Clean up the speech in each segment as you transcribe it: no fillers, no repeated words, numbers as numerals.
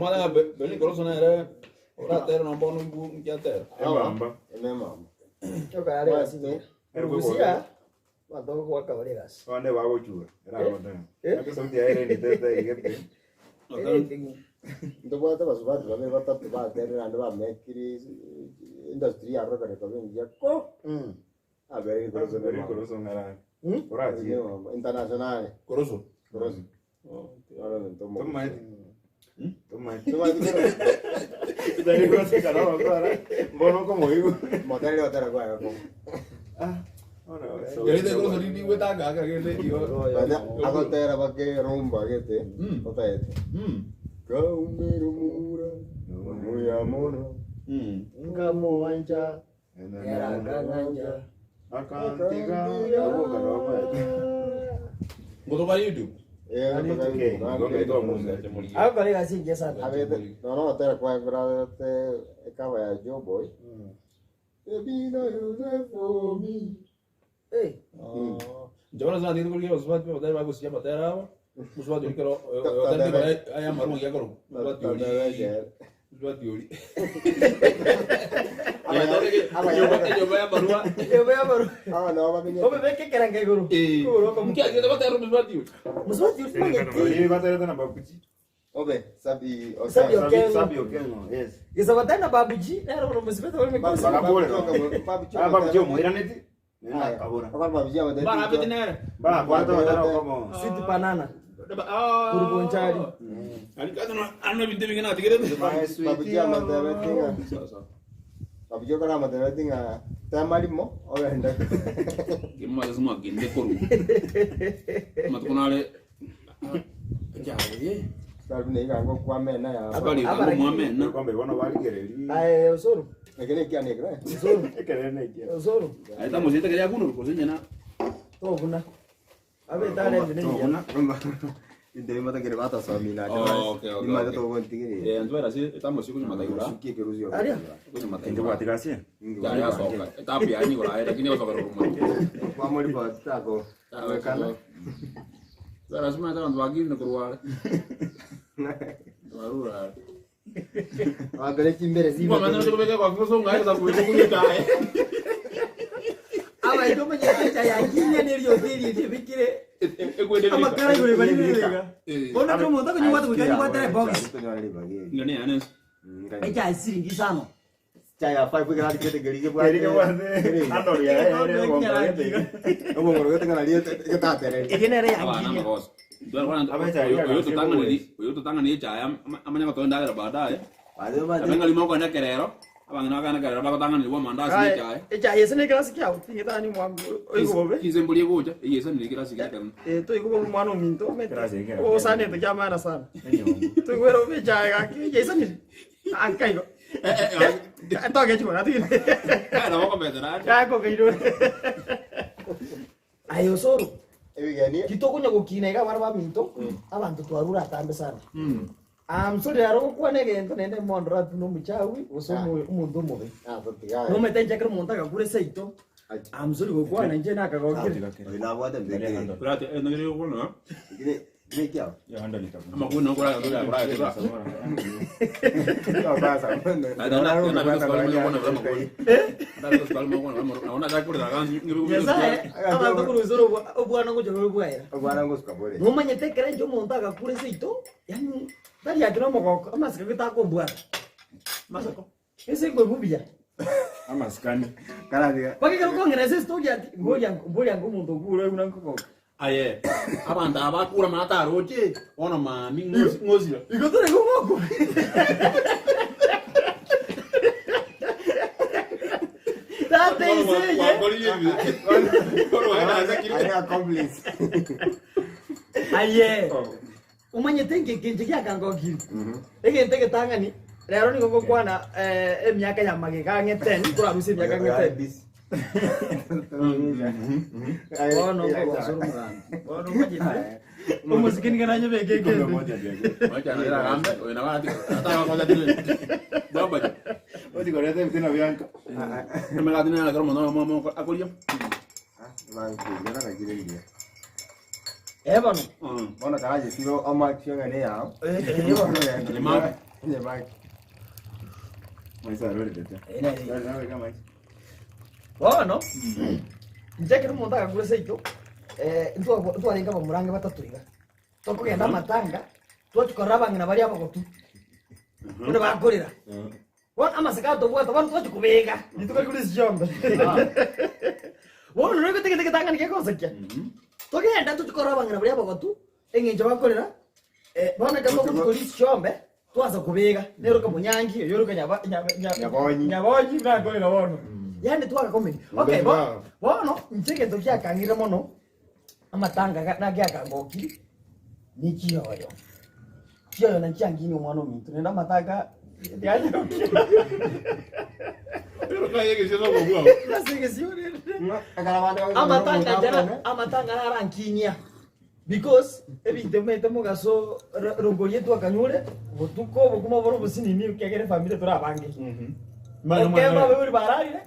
Omwana Bernie Koroso nere oratere nomba ono mbu nkiatera. Emamba. Emamba. Okare gasi ne. Orugusia banto gokwaka bare gasi. Abande bagochura. Eragote. Eh? Ake sauti yaye ere nditete igete. Ntobwate abasubati babere batato baterire naende bamekire industry ya rock ekoba engiya ko abere Koroso Beri Koroso ng'arani. Hmm? Orachie. international Koroso. Koroso Oro nto mo Tomaeti. Tomaeti. Tomaeti Koroso Tari goseka no gokora. Mbono komoigwa. moterere otera kwaye ko Ah. Ora. Yarete Koroso rindi gwetanga akagende igo. Baina agotera bake rumba gete Mm. otaete Mm. kaumero mura muyamono Mm. Ngamuwanja yarakanganja. Akantiga. Oboka no Ngoto YouTube. eh Okay. Ngoto musa. Akore gasi ingiya sana. Abete, no, no, tera kwa grade ekaba ya Joe Boy. Baby, no, you there for me. Eh, Njabona zina ndiri kuriya basubati batari bagusiya batera abo. Musubati uri kero otari kora aya marumo yakoro. Musubati uri. Musubati uri. Enyoba ya barua. yo voy a por. Ah, no, va a Obe beke keranga iguru. Eh. Kuro como. Mkia kete batera musubati uri. Musubati uri manyeti. Oye, baterete na babuji. Obe, sabi, Sabi okay. Okengo. Sabi Okengo, yes. Gisabatana babuji nero no musubati uri mikosi. Bakabore. Babu Ah, babuji omoiraneti. Nena kabora. Bara apete nere. Bara kwata batara komo. Sweet banana. Ah. Kurubonchari. Ari kata ano binte bingena atigere. My sweet. Babuji amatebetinga. Sawa sawa. Babuji okora amatebetinga. Tamarimo, ogenda. Kimma zuma ginde koru. Matukunale. Jaye. Sabi ne igango kwa mena ya. Abali kango mwamena. Kwambe bono barigereri. Ay, osoro. Ekene kia ne kra. Osoro. Ekerere nekia. Osoro. Ahí musita que ya kuno kusinya na. Tobuna. Abe tale ndine. Tobuna. Inde mata kere bata somi na. Oh, okay, okay, Ni mata okay. to gontigere. Eh, antu era así, estamos así kunya mataigura. Sukie keruzio. Aria. Kunya Inde mataigura. bwatigasi. Ya ya soka. Etapi ya ni gora, lakini yo soka rumo. Kwa mori pa tako. Kana. Sara sima ta antu agir no kurwar. Warura. Abere chimbere si. Kwa maana ndio kubeka kwa kuso ngai za kuweza kunya tae. Aba ndo manyeti cha ya kinya neryo thiri thibikire. Ekwende. Amakara iguru bari birega. Eh. Bona to monta kunywa watu kunywa kwa box. Ngani anes. Echa siringi sano. Chaya five kera kete gerige bwa. Gerige bwate. Andori ya ere bongo. Obongoro gete ngana rie getatere. Egenere ya Abana kinya. makosa. Ndio Abecha, ya, oyo tutanga ya, ni oyo tutanga ni chaya amanya gotonda ndagera baadaye. Bade bade. Abenga limo kwa kerero. Abangina kana kerero bagotanga ni mandasi ni chaya. Echa yesene kirasi kyao tingeta ni mwangu oigobe. Kize mbuli gocha, iyesa ni kirasi kya kan. Eh toigobe mwana ominto mete. Kirasi kera. Osane to kyamana sana. Toigwero becha gaki yesene. Ankaigo. Toge chibona tigire. Kana wako betera. Yako keiro. Ayo osoro. Ebigeni. Kitokunya gukina iga abana baminto abanto twarura atambe sana. Mm. Amsori aro gokwana egento naende mondo atu nomuchawi gose omo- omonto omobe. Ah, totiga. Nomete nchakere omonto agakure seito. Amsori gokwana inche nakagokire. Oina bwate mbere. Kurate eh ngire gokwana. Gine gine kia. Ya anda lita. Amakuna kura kura kura kura. No pasa. Nyasaye abanto korwa obwana gocha bwaera. Obwana ngosuka bore. Nomanyete ekero inche omonto agakure seito, yani tari akire omogoko amasiko getakombwata. Masako. Ese nkoibubuya. Amaskani. Karabiga. Paka ekero okong'era ase estori ati mboria mboria ngo omonto okure buna nkogoka. Aye. Abantu abakura mata roche. Ono mami ngozira. Igo tore gogoko. Tate iseye. Ari accomplice. Aye. Omanyete ngekenche giakangokire. Egento egetang'ani rero nigo ngokwana eh, emiaka ya magega ang'e 10 korarusia emiaka ang'e 10 bono nkogosora omogambi bono omanyete omosike niga nanyebeke Kombe ekende moja ndio. Oti korete bitena byanka. eh bono Bono karaje siro ama kionga ne yao. eh eh bono Limau. Nyabaki. Maiso arorerete. Eh, nere. Naroreka maiso. Bono, inche ekero omonto agakure seito, eh, ntwa- ntwarenge abamurange batato iga. Tokogenda amatanga, twachia korora abang'ina baria abagotu, buna bakorera. Bono amaseko atobwate, bono twachia kobega, rituko rikure chiombe. Bono roigwete egento egetang'ani gegosekia, togenda tochie korora abang'ina baria abagotu, eng'encho bakorera, eh, bono ekero togochia koria chiombe, twansa kobega, nere oka monyangi, oyo oroka nyaba- nyaba- nya- Nyabonyi. nyabonyi buna akorera bono. Yaani twaka comedy. Okay, bo- Mbao. bono inche egento giakang'ire mono, amatanga ga- nagiakangokiri, ni chiyoyo. Chiyoyo nachianginyia omwana ominto, naende amatanga tianyarokia. Ase egesio rende. Amatanga nchera, amatanga narankinyia. Because ebinto ebimaete mogaso rongoria twakanyure botuko obokima oboro obosinini ekiagera efamiri tore abange. Ekero abaibori bararire,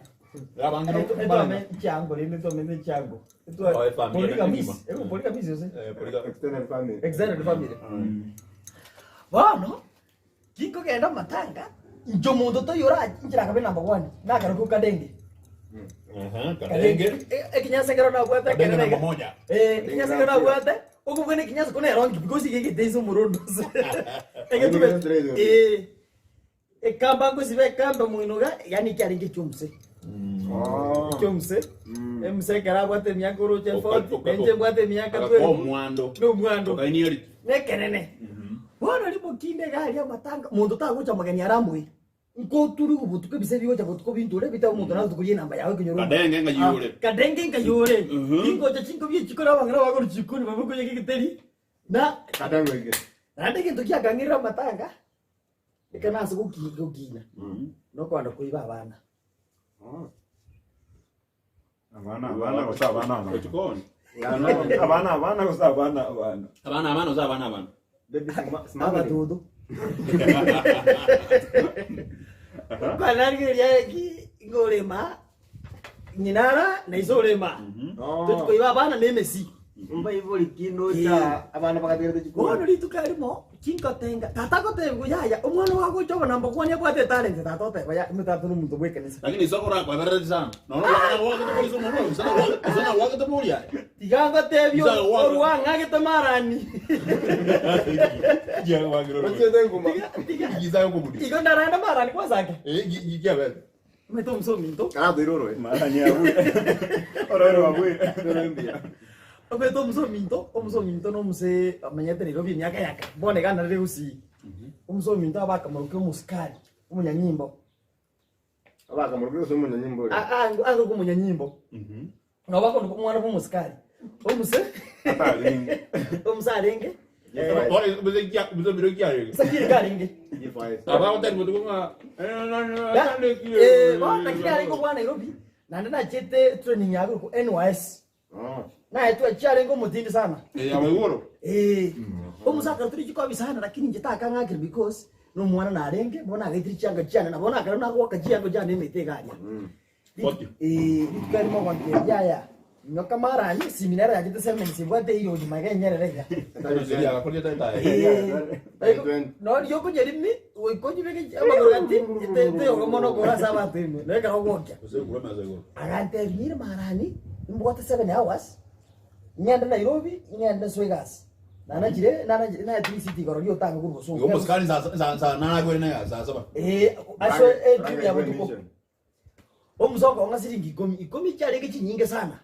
etwame chiango rende twamete chiango. Oh, efamiri Polygamist, engima. eh, polygamist gose? Extended family. Extended family. Bono, kinkogenda amatanga, inche omonto toiyo ora inche nakabe number one, nakaroka kadenge. Kadenge. Ekinyasa ekero nabwate Kadenge ekerere namba iga. moja. Eh, ekinyasa ekero nabwate, okobua ekinyasa kone erongi because iga egete inse omorondo ase. Egetube. Eh. Ekamba ngosiba ekamba moino iga, yaani ekiarenge ekiomuse. Oh. Ekiomuse. Emuse ekero abwate emiaka oroche Oka- 40, oka- nainche mbwate emiaka Agakoa 12. omwando. Na omwando. Okainieri. Nekenene. Bono rimo kinde iga aria amatanga, monto tagocha omogeni aramoe. Nkoturigwe botuko ebise bigocha botuko bintore bitebe omonto nagocha koria enamba yao ekenyoro. Kadenge ng'ai ore. Kadenge ng'ai ore. Ingocha chinkobi echi kore abang'ina bagoro chikoni babe koyeka egeteri na Kadenge oige. naende egento kiakang'irire amatanga ekero nase goki gokina nokogenda koiba abana. Abana abana gose abana abana. Ochikoni. Abana abana gose abana abana. Abana abana gose abana abana. Baby smuggling. Abatoto. Kwanarigereria ki ngorema ng'ina ara na iso orema. Tochi koiba abana na emesi. Mbaibori kinocha abana bagategerete chikura. Bono rituko erimo chingotenga tata agotebigwa yaya omwana ogo agocha obo namba kwani abwate etalent tata oteba ya tata nomonto bwa ekanisa. Lakini isoko rakwaberereti sana. Nono wakete polisi omonto isana isana wakete boria. Tiga ngotebie Isaka gwaka. orwang'agete marani. Ochiete nguma. Tiga tiga Igizayo kobudi. igo ndaranda marani kwanza ake. Eh gikiabete. Omanyete omusa ominto. Karatoire oroe. Mara nyabwe. Oroe wabwe. Oroe mbuya. Omanyete omusa ominto, omusa ominto na omuse amenyete Nairobi emiaka ya kare, bono iga narire gusii. Omusa ominto abakamorokia omosikari, omonyanyimbo. Abakamorokia gose omonyanyimbo oria. Agoka omonyanyimbo. Nabo bakonduka omwana bwa omosikari. Omuse Atarenge. omuse arenge. Eh, Ore bize kia bize biro kia rege. sakiri karenge. Aba Eh, bono naki arenge obwa Nairobi, naende nachete training yago ku NYS. Naetwe chiarenge omotindi sana. Eh abaigoro. Eh, omosakara turi chikobi sana lakini inche takang'akire because nomwana narenge bono agaitire chianga chiane nabo nakare nagoaka chianga chiane emete iga aria. Botio. Eh, rituko erimo ogwantebi yaya nyoka marani simi nero yachete semen simbwate eyoni maega enyerere iga. Eh, nori okonyerimi goika onyibeke amagoro gati teyoga mono okora ase abanto ime nere ekero ogokia. Agantebi nyire marani nimbwate 7 hours ng'ende Nairobi ng'ende nsoe egasi. Nanachire nanachire naetwe risiti igoro ria otanga korwa bosongo. Omosikari saa saa saa nana na saa saba. Eh, aso etrip ya botuko. Omusa okong'a siringi ikomi, ikomi chiarenge chinyinge sana.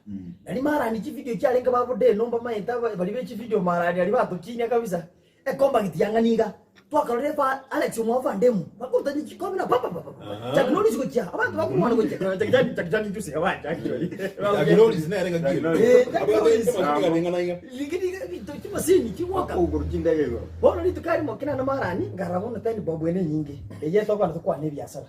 Nari marani chividio chiarenge babode nomba maete aba baria be chividio marani aria batokinia kabisa. Ecompact yang'ani iga, twakarora efa Alex omwabo Fandemu, bakorutania chikobi na papapapapa. Chuck Norris gochia, abanto bakorwana gochia, Chuck Chuck Chuck Chuck juice abancha actually. Chuck Norris nere ngaki. Eh, Chuck Norris. Ng'ana Ligidi ebinto chimasini chigwoka. Okogoro chindege igoro. Bono rituko erimo kera na marani, nkarora bono teni bob ene enyinge, eyio etokwana tokwane ebiasara.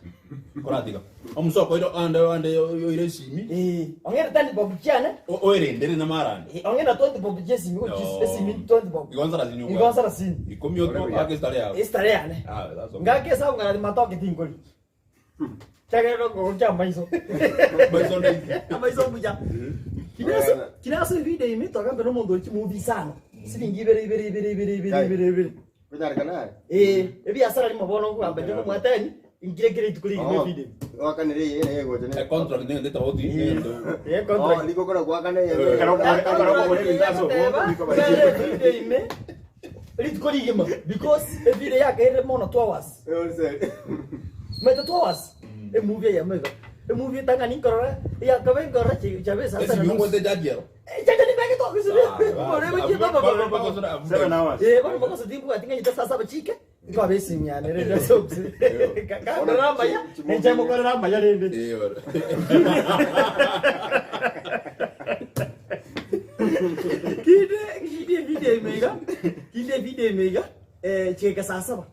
Koratiga. Omusoko oiro ande ande oire esimi. Eh, ong'e teni bob chiane. Oerendere na marani. Eh, ong'e na 20 bob chia esimi gochia Oh. esimi 20 bob. Igo nsarasini obwate. Igo nsarasini. Ikomi otwo ake estare yao. Estare yane. Ah, that's okay. Ngake esabu ngarati matoke tinkori. Kiagera nokogoro kia amaiso. Maiso ndaizi. Amaiso mbuya. Kinaso kinaso evideo ime twagambe nomonto ori chimovie isano. Siringi ibere ibere ibere ibere ibere ibere ibere. Konyarekana aye? Eh, ebiasara rimo bono nkogamba inche ngomwateni, nkire kera rituko rigima Oh, evideo. Gwakanire eye naye egocha ne. E contract nende tofauti. Nende. Eh, Oh, contract. nigo kora gwakana eye. Eh. Ekero okogora ebinto ase obongo, nigo bari- Video ime rituko rigima because evideo yakairire mono 2 hours. Eh, onse. Maete 2 hours. Emovie eyemo iga. Emovie etang'ani nkorora, eyakabe nkorora chiabe saa saba na Esi nusu. ngote jaji ero. Chacha nibeke twakusire. 7 hours. Eh, bono bokosa timbwati ng'anyete saa saba chike. Twabesinyane rende ase obuse. Kakorera amaya, enche mokorera amaya rende. Eh, bana. Kinde kinde video ime iga. Kinde video ime iga. Eh, chika saa saba.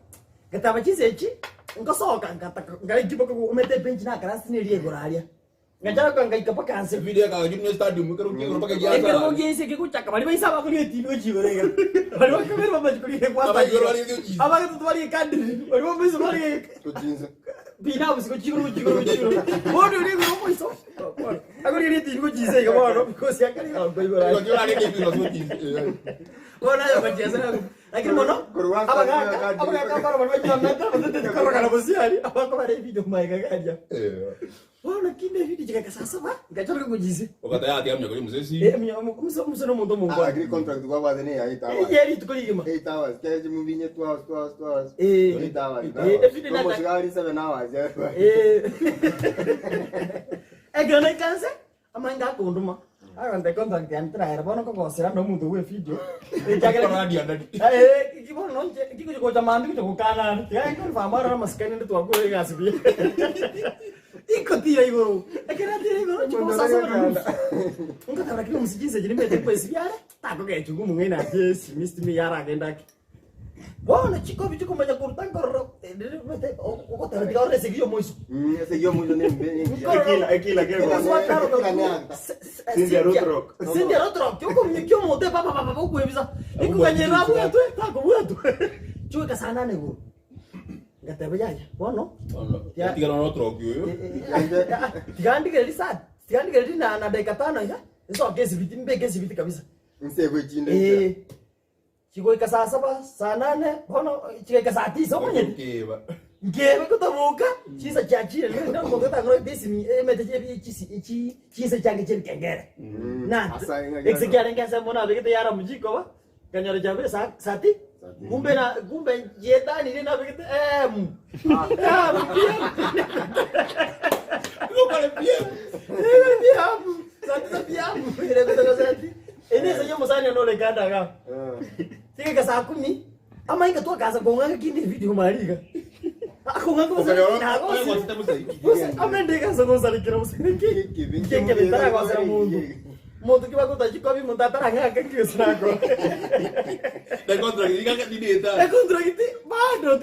Gataba chinsa echi nkosoka ngataka ngaraikiboka omete bench nakarasi neria igoro aria. Ngachaka ngaika mpaka anse. Video ka junior stadium kero kero paka Ekero giasa. gogiaise kegochaka baria baise abakori etimi gochia igoro iga. Baria bakabere bamache korigia Abaigo gwasagire. bari gochia. Abagete bari ekadiri, baria bamaiso bari Tochinse. binabusi gochia igoro gochia igoro gochia igoro. Bono oria igoro omoiso. Akorigeria etimi gochia inse iga bono because akare iga igoro Igo aria. kero ari ke biro gochia. Bono aye ogochiesa na lakini mono Korwa abagaka abagaka mbaro baria banyomete abatete korogana bosiari abakobara ebidio maega garia. Eh. Bono kinde ebidio chigaka saa saba ngachoreka gochia inse. Okataya ati amnya kuri musesi. Eh, omusa nomonto Ah, omongwana. agree contract gwabwate ne ya 8 hours. Eye rituko rigima. 8 hours. Kaya chimuvinye 2 hours, 2 hours, 2 hours. Eh. 8 hours. Eh, every day Como nata- sigari 7 hours. Eh. Ekero naikanse amange akonduma agonte contract yane tiraera bono nkogosera na omonto bwa evideo ekiagera Radi andadi. Eh, ki bono nche kikocha gocha mambia gocha gokana tiga nkonfirm arora amasikani ande twakure egasi buya ikotira igoro ekero natira igoro chikoba saa saba na nusu nkotabora kila omosi chinsa echi nimbaete nkoesi biare takogechunga omong'aini ake esimi estima eywo aragende ake bono chikobi chikomanya koruta nkorora ogoteba tiga orore esegi ya omoiso Mm, ese yo mucho ne mbe. Ekila ekila kego. Cynthia Rothrock. Cynthia Rothrock okominyokia omonto epapapapa okwebisa ikoganyerera abwatwe takobwatwe chigoika saa nane igoro ngateba yaya bono Tigana no troki uyo. tiga ndigere saa tiga ndigere na na dakika tano iga nsoke esibiti mbeke esibiti kabisa Nse gwechinde. Eh, chigoika saa saba saa nane bono chigoika saa tisa omanyete Keba. nkebe kotaboka chinsa chiachire nomonto otang'ora esimi emete chie chinsa chiange chiebikengere na Asa inga- ekse kiarenge ase mono abegete yara mujikoba kanyora chiabere saa sati Sati. kumbe na kumbe yetanire nabegete em em pm Ngo pale pia. Ego pm sati sa pm ere kutoka sati enese yo musani onole kanda ga tigeka saa kumi ama inga twakaza kong'anga kinde video mariga akong'anga amendekasogosarikira musanikikeketaragosera mundu mundu kibagotachikobi mundu atarang'aka kiosirako Da contract ika dideta. ekontragiti bado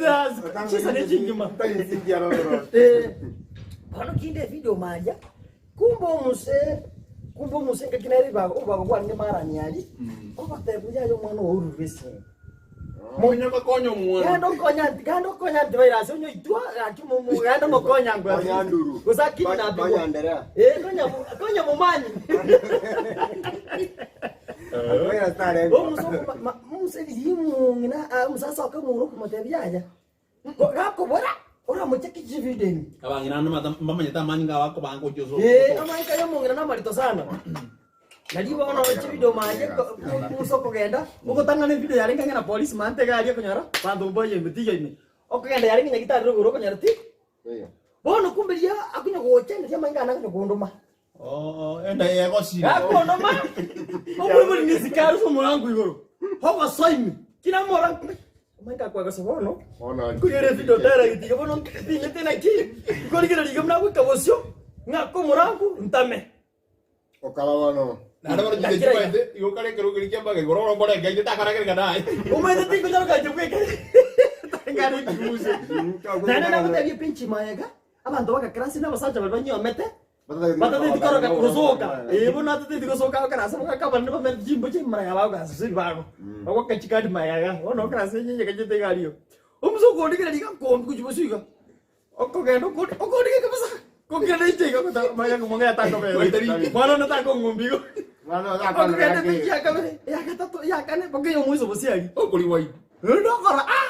chisa nechingima Cynthia Rothrock. Eh, bono kinde video maria kumbe omuse kumbe omuse ngakinere obago kwarenge marani ari ogotebu yayo omwana oururwe esimi Munya kokonyo mwana. genda okonya genda okonya antivirus onyoitwa gaki mumu genda mokonya ngwe Konya nduru. gusa kidnap Konya nderea. eh konya konya mumanyi Konya stare. omuso muse yimungina musasa okamuru kumotebia aya gakobora oramucheki chivideni Abangina mbamanyete amanyinga abako bango joso. Eh, amaika yomong'ina namarito sana nari bono chividio manje musa okogenda ogotang'ana evideo yarenge ang'e na polisi mante garia okonyora banto mboye ime tiyo ime okogenda yarenge nyagitari rogoro okonyora ti bono kumbe ria akonya gocha ria amainga ane akonya kondoma Oh, enda yego si. gakondoma oboribori nisikari ase omorango igoro ogosoimi kina morango amainga akwagosa bono Ona. nkorigereria video direct bono mpingete naki nkorigereria iga buna goika bosio ng'aka omorango ntame Okala wano. Nara baro jide chibaite, igo kare kero kiri kiamba ke goro goro ngai ta kara kere kana. umaite tinkonyarokache bweka tangare kiuse nane nagotebia pinchi maega abanto bagakarasi n'abasacha bari banyomete batateti koroka gosoka ebo natateti gosoka okarasa bakakabana bamere chimbo chimaraga bagokasa sibago bagokachikadi maega bono okarasa nyenyekachete igario omusa okondikera riga nkombi gochiboso iga okogenda okondike kabisa kongenda inche iga maega mong'e atakobera mwana natakong'ombi igo Mwana okogenda pinchi yakabere yakatato yakane bokeyo omwiso bosiari Okuri wai. ndokora ah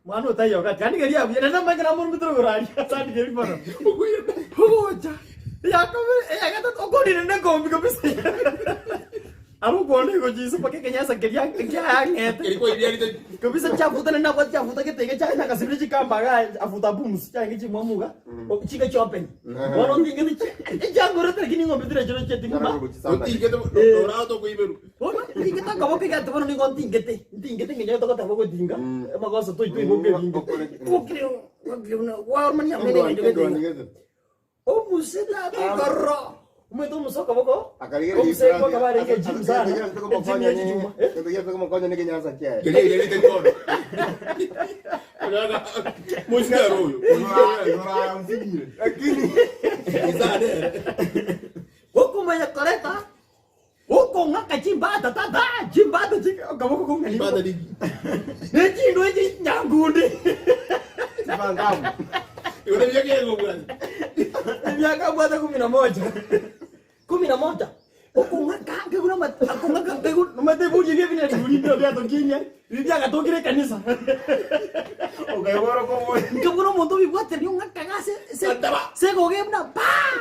Mwana otaiyo gati, yaani keria buya, naende amanyete namoromete rogoro aria ase andigeria mono. Ogocha, eyakabere, eyagatato, okorire nekombi kabisa. Aro okwana igo chinse mpaka ekenyasa keria kiang'ete. Keri kwairiarete. Kabisa chiafuta naende nabwate chiafuta gete iga chiaye nakasibire chikamba iga afuta booms chiarenge chimwamu iga, chika chiopen. Bono ntingete chi echiangorete lakini eng'ombe tirachire chiating'uma. Otingete orao tokoiberwa. Bono ntingete akaboko iga ati bono nigo ntingete, ntingete eng'encho togoteba ogotinga, amagoso toitwe igo okeginga. Okire okire buna gwaromania amang'ana eng'encho gete iga. Omuse tata okarora, omanyete omuse okoboko, omuse kwakaba arenge ejimu sana, ejimu ya chichuma, eh. Keria airiarete bono. Ogaka moisike aro oyo. Isane ere. Okomanya koreta Okong'aka chimbata tata, chimbata chi akaboko kong'ani. Chimbata niki? Ne chindwe echi nyangundi. Igo ne miaka ere ngobwate. Emiaka abwate kumi na moja. Kumi na moja. Okong'aka nkegura ama akong'aka nkegura omanyete eburi ebi ebinene buri mbire biatokirie, ebi biagatokire ekanisa. Okaigora okoboria. Nkabuna omonto obibwate ong'aka iga ase ase ase egogo buna paa!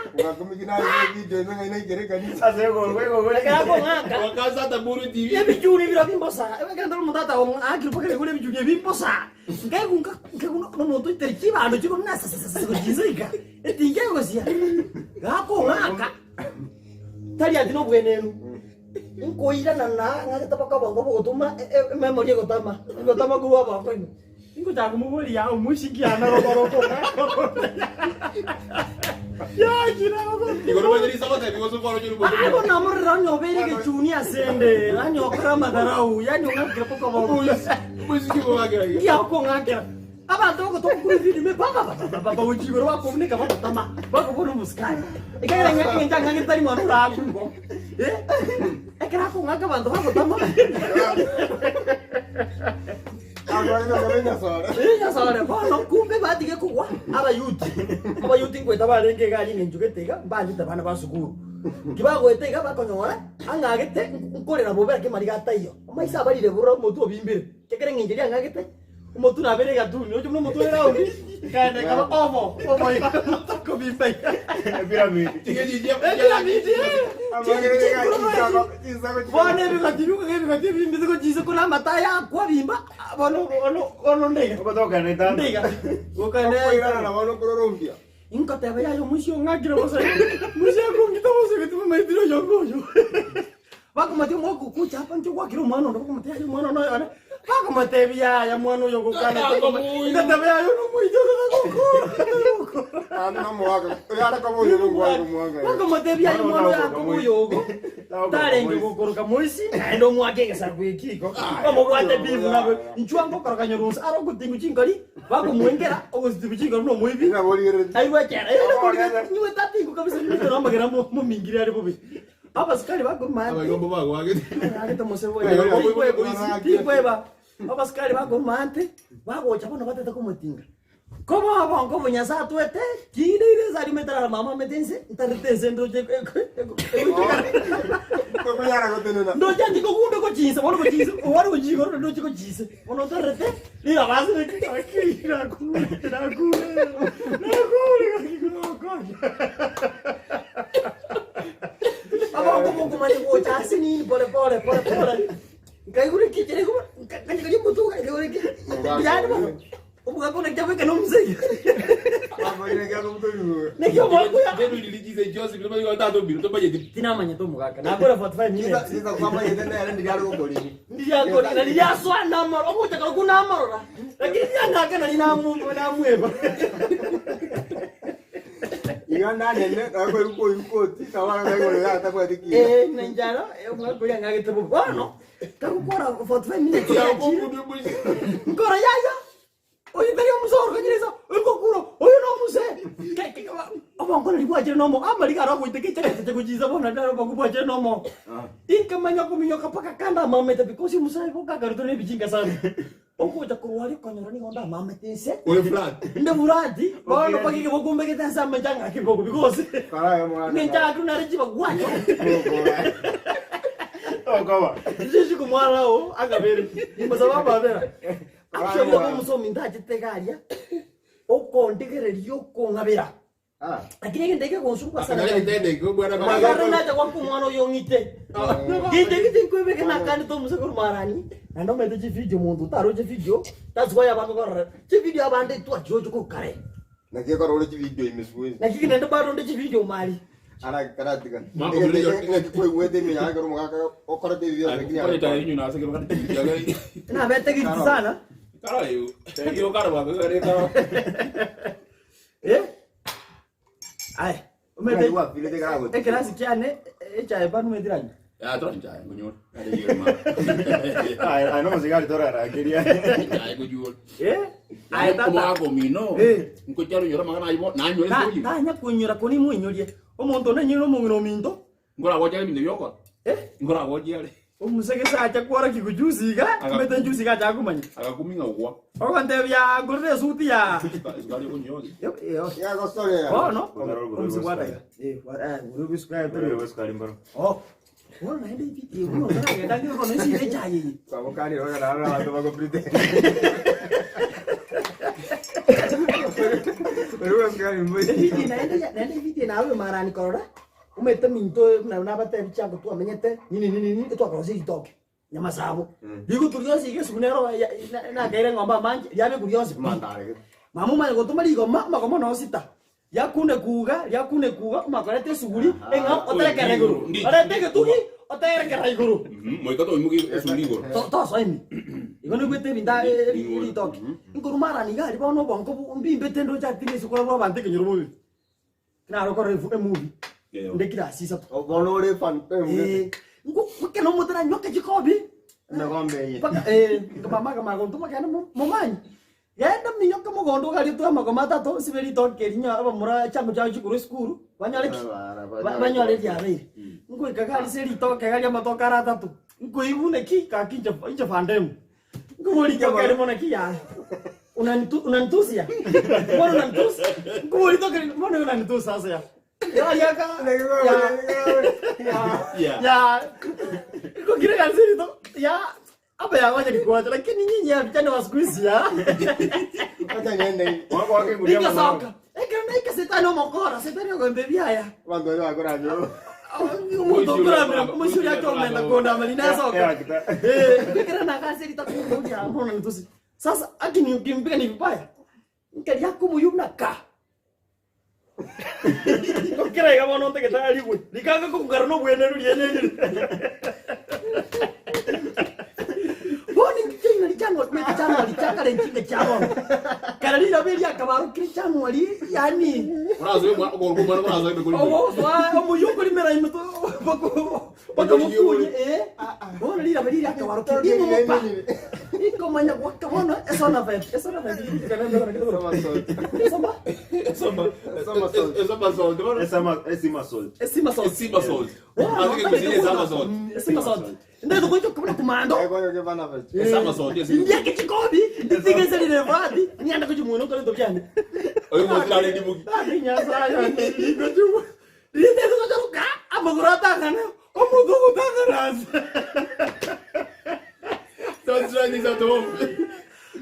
Ase egogo egogo. Ekero akong'aka. Wakaanza hata buru TV. Ebichuni bira bimbosa, ekero ndore omonto atagong'akire mpaka naigure ebichuni ebi mbosa, nkaigwa nkaigwa nomonto oitere chibando chigoro buna sasasasa gochia iga, etinga egosia, gakong'aka, tari ati nobwenenu, nkoirana na ng'agete mpaka obongo bogotoma ememory egotama, egotama korwa obongo ime. Ingochaka komoboria yaa omoisiki yane rogoro okong'aka Igoro banyari isabata ebigoso kwaro chiri moto. Abo namorera onye obeire egechuni asende, onye okora amadharau, yaani ong'akire mpaka obongo. Omoisiki gogakera iga. Ngiya okong'akera. Abanto bagotoka kure video me baba baba baba gochia igoro bakobuneka bagotama, bakobona omosikari. Ekiagera ng'a eng'encho ang'ang'ete tari mwana orakwe. Eh, ekero akong'aka abanto bagotama. Rinyasore bono kumbe batige kogwa abayuti. Abayuti nkoeta barenge iga aria eng'encho gete iga mbanchete abana ba sukuru. Ki bagoeta iga bakonyora ang'agete nkorera bobe ake mariga ataiyo. Amaiso abarire bororo omotwe obimbire. Ekero eng'encho eria ang'agete omotwe nabere egatuni oche buna omotwe ore round ekaenda ekaba obo obo iga omotwe okobimba iga. Epiramidi. Epiramidi eh! Bono ebigoti biuka ebigoti ebimbete gochia isiko na amatayo akwabimba bono bono bono ndaiga. Ogotoka na etanda. Ndaiga. Gokende. Inkoteba yaya omoisia ong'akire bosa. Omoisia akong'ita bosa gete maitire oyonga oyo. Bakomotebi omwaka okocha hapa inche gwakire omwana onde bakomotebi yaya omwana one oyone. Bakomotebi yaya mwana oyo ogokwana Ngateba yaya oyo nomoiti Bakomotebi yaya omwana oyo akoba oyogo. Tarenge gokoroka moisi naende omwake egesaku eki igo. Bamobwate bibu nabe inchuo ngokoroka nyorunsa aro ogotingwa chinkori bakomwengera ogositibu chinkori buna omoibi. Aigwe ekero nigo tatingwa kabisa nigo amagena momingire are bobe. Abasikari bakoruma ante. Abaigombo bagwagete. Agete mose boya. Tikweba. Abasikari bakoruma ante bagocha bono batete komotinga. Koba obongo obo Nyasae atwete kinde ire ense aria omanyete mama amete ense ntarete ense ndoche ndoche ati kogunde gochinsa bono gochinsa bono gochia igoro ndoche gochinsa bono ntarete riraba ase gaki nakure nakure nakure gaki gokonya. Abongo bokomanya gocha ase nini pole pole pole pole nkaigure ki kere nkanyegeria omotu nkaigure ki yaani bono omogaka one kiabeka na omosaia naki omogaka oyo Genuinely lichize Joseph nobwo igo tata omino tomanyeti. tinamanyete omogaka nakora 45 minutes Ndiriakori na ririasoa namaro ogocha korokwo namarora lakini riang'aka nari namu namweba Eh, na enchara omwaka oria ang'agete bobe bono kagokora 45 minutes yachire nkoro yaya oyo tari omusa orokanyire iso oyo ngokura oyo nomuse obongo nari bwachire nomo amariga aro agoiteka echagete gochisa bono nari obongo bwachire nomo inkamanya kominyoka mpaka kando amamete because omusae bokakarutwa na ebichinga sana ogocha korwa aria okonyora nigo ndamamete inse Ore flat. inde burati bono mpaka egegokumbegete ase amache ang'ake bogo because ninche akirwe nare chibagwacho Okoba. Sisi kumwala o akabere. Nimosaba amabera. Actually omosomi ntachete iga aria, okondigereria okong'abera. Lakini egento eke gonsumba sana. Magara nacha gwaka omwana oyo ong'ite. Gento eke tinkwebeka nakandete omuse korwa marani. Naende omanyete chivideo monto otaroche video, that's why abanto barora chivideo abande twachiroche korwa kare. Naki ekero ore chivideo ime siku Naki naende bado onde chivideo mari. Ara karatika. Mambo bire- Ng'aki kwaigwete ime yaye ekero omogaka okorete ebibe lakini Nabete guilty sana. Eh? Aye, omanyete Ng'aki gwafeelete ekerasi kiane echae banu omanyete rangi. Nomosigari torarakeria. Eh? Aye tata. Eh. Tanya konyora koni moinyorie. Omonto nanyore omong'ina ominto. Eh? Omusegese acha kworokia juzi iga, omanyete juzi iga acha komanya. Ogontebia ngorere esuti ya. Yagosorera. Bono omusibwata iga. Eh, ngorere esukari tore. Oh. Bono naende ibidi bono ntaragenda ng'e bono esire echae eye. Kwabokani roga na abanto bagoprete. Ebidi naende naende ebidi nawe marani korora omanyete minto buna nabatebi chiango twamenyete nini nini nini etwakorosia ritoke nyamasabo. Rigotu rionsi iga esubu nero nakaire eng'ombe amanche riabeku rionsi pi. Mama omanye gotoma rigoma amagoma noo sita. Riakune kuga riakune kuga omakorete esuguri eng'ao oterekere igoro. Orete egetugi oterekera igoro. Tosoa ime. Igo noigwete ebinto ritoke. Nkorwa marani iga aria bono obongo mbimbete ndoche ati nese korwa abanto ekenyoro bobe. Naro korora emovie nde kirasi isato. Bono ore fan. Eh, ekero omonto nanywa ekechikobi Emegombe eye. mpaka eh, mama akamanya gontoma kende momanyi. Genda minyoke mogondo ogarie twe amagoma atato osibe ritoke eri nyore abamura chiango chiabo chikorwa esukuru banyore ki? Banyore riabeire. Nkoika iga ase ritoke iga ri'amatoke are atato, nkoigwa naki gaki inche inche fandemu. Nkoboria ritoke erimo naki yaya, unanitu unanitusia? Mbona unanitusi? Nkoboria ritoke eri mbona unanitusi sasa ya? Yariaka ya ya nkokira iga ase ritoke ya Hapa ya ngoja nikuache lakini nyinyi ya vijana wa siku hizi ya. Acha niende. Piga soka. Ekero naika setani omokora, setani ogombebia aya. Abanto baria bakoranyo. Omonto okoramera omoisuri ake omenda kondama rinasoka. Eh, ekero nakase ritakumbia mbona nitusi. Sasa akini ukimpiga ni vibaya. Nkaria komoyia buna ka. Kera iga bono ntagete arigwe. Rikanga kogukara nobweneru riene rire. Bono inki kiaina January, mete January chakare nchinga chia bono. Kare riraba eria akabarokire January, yaani ogosoa omoyio okorimera ime to bakamokunya eh. Bono riraba riria akabarokire rimomopa. Rikomanya gwaka bono esona vet, esona vet. Esoma? Esima salt. Esima salt. Ndethe gocha kobuna komando. Indiake chikobi, nditige rire vadi, niende gochia moino nkore ebinto biane. Ati Nyasaye one, rigochia rindete gocha roka, amagoro atang'ana, omonto ogotang'ana ase.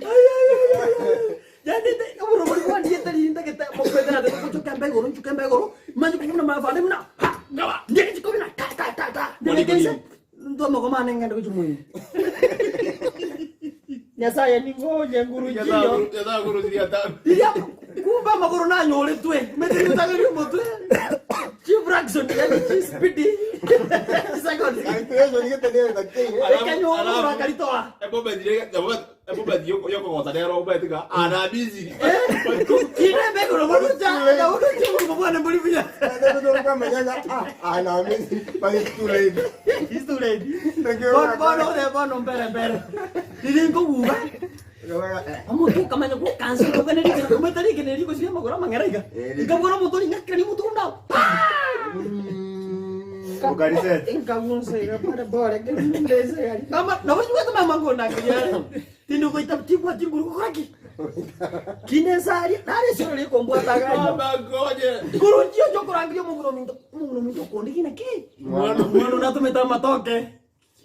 Ai, ai, ai, ai, ai. Yaani oborobori bwandiete riria ntagete mokwetera ate gochoka embe igoro nchuke embe igoro, manye kobuna mafande buna ha, ngaba, ndiake chikobi na ta ta ta ta, ndibeke inse, ntwe amagoma ane ngende gochia moino. Nyasaye ningonye nguru nchiyo. Riria kumbe amagoro nanyoretwe, omanyete nintageri omotwe, chifraction yaani chispeed, chiseconds. Ekanywa amagoro akaritoa. Kine mbegoro bono cha, bono cha bwana mburi buya. It's too late. Bono bono de bono mbere mbere. Riri nkoguga. Omonto okamanya gokansa okogana rigena omanyete rigena eri rigosiria amagoro amang'era iga. Nkabwora omonto oria ng'akani omonto onde aa Okariset. Nkagunsa iga pore pore ndese gari. Mama nabo nyuete mama ngondangeria are. Tindi goita tibwati nguru gokora ki? Kinde nsaria nare esiro rikombwata gari. Nguru nchio nchokorangeria omong'ina ominto omong'ina ominto okondigina ki? Mwana onatomete amatoke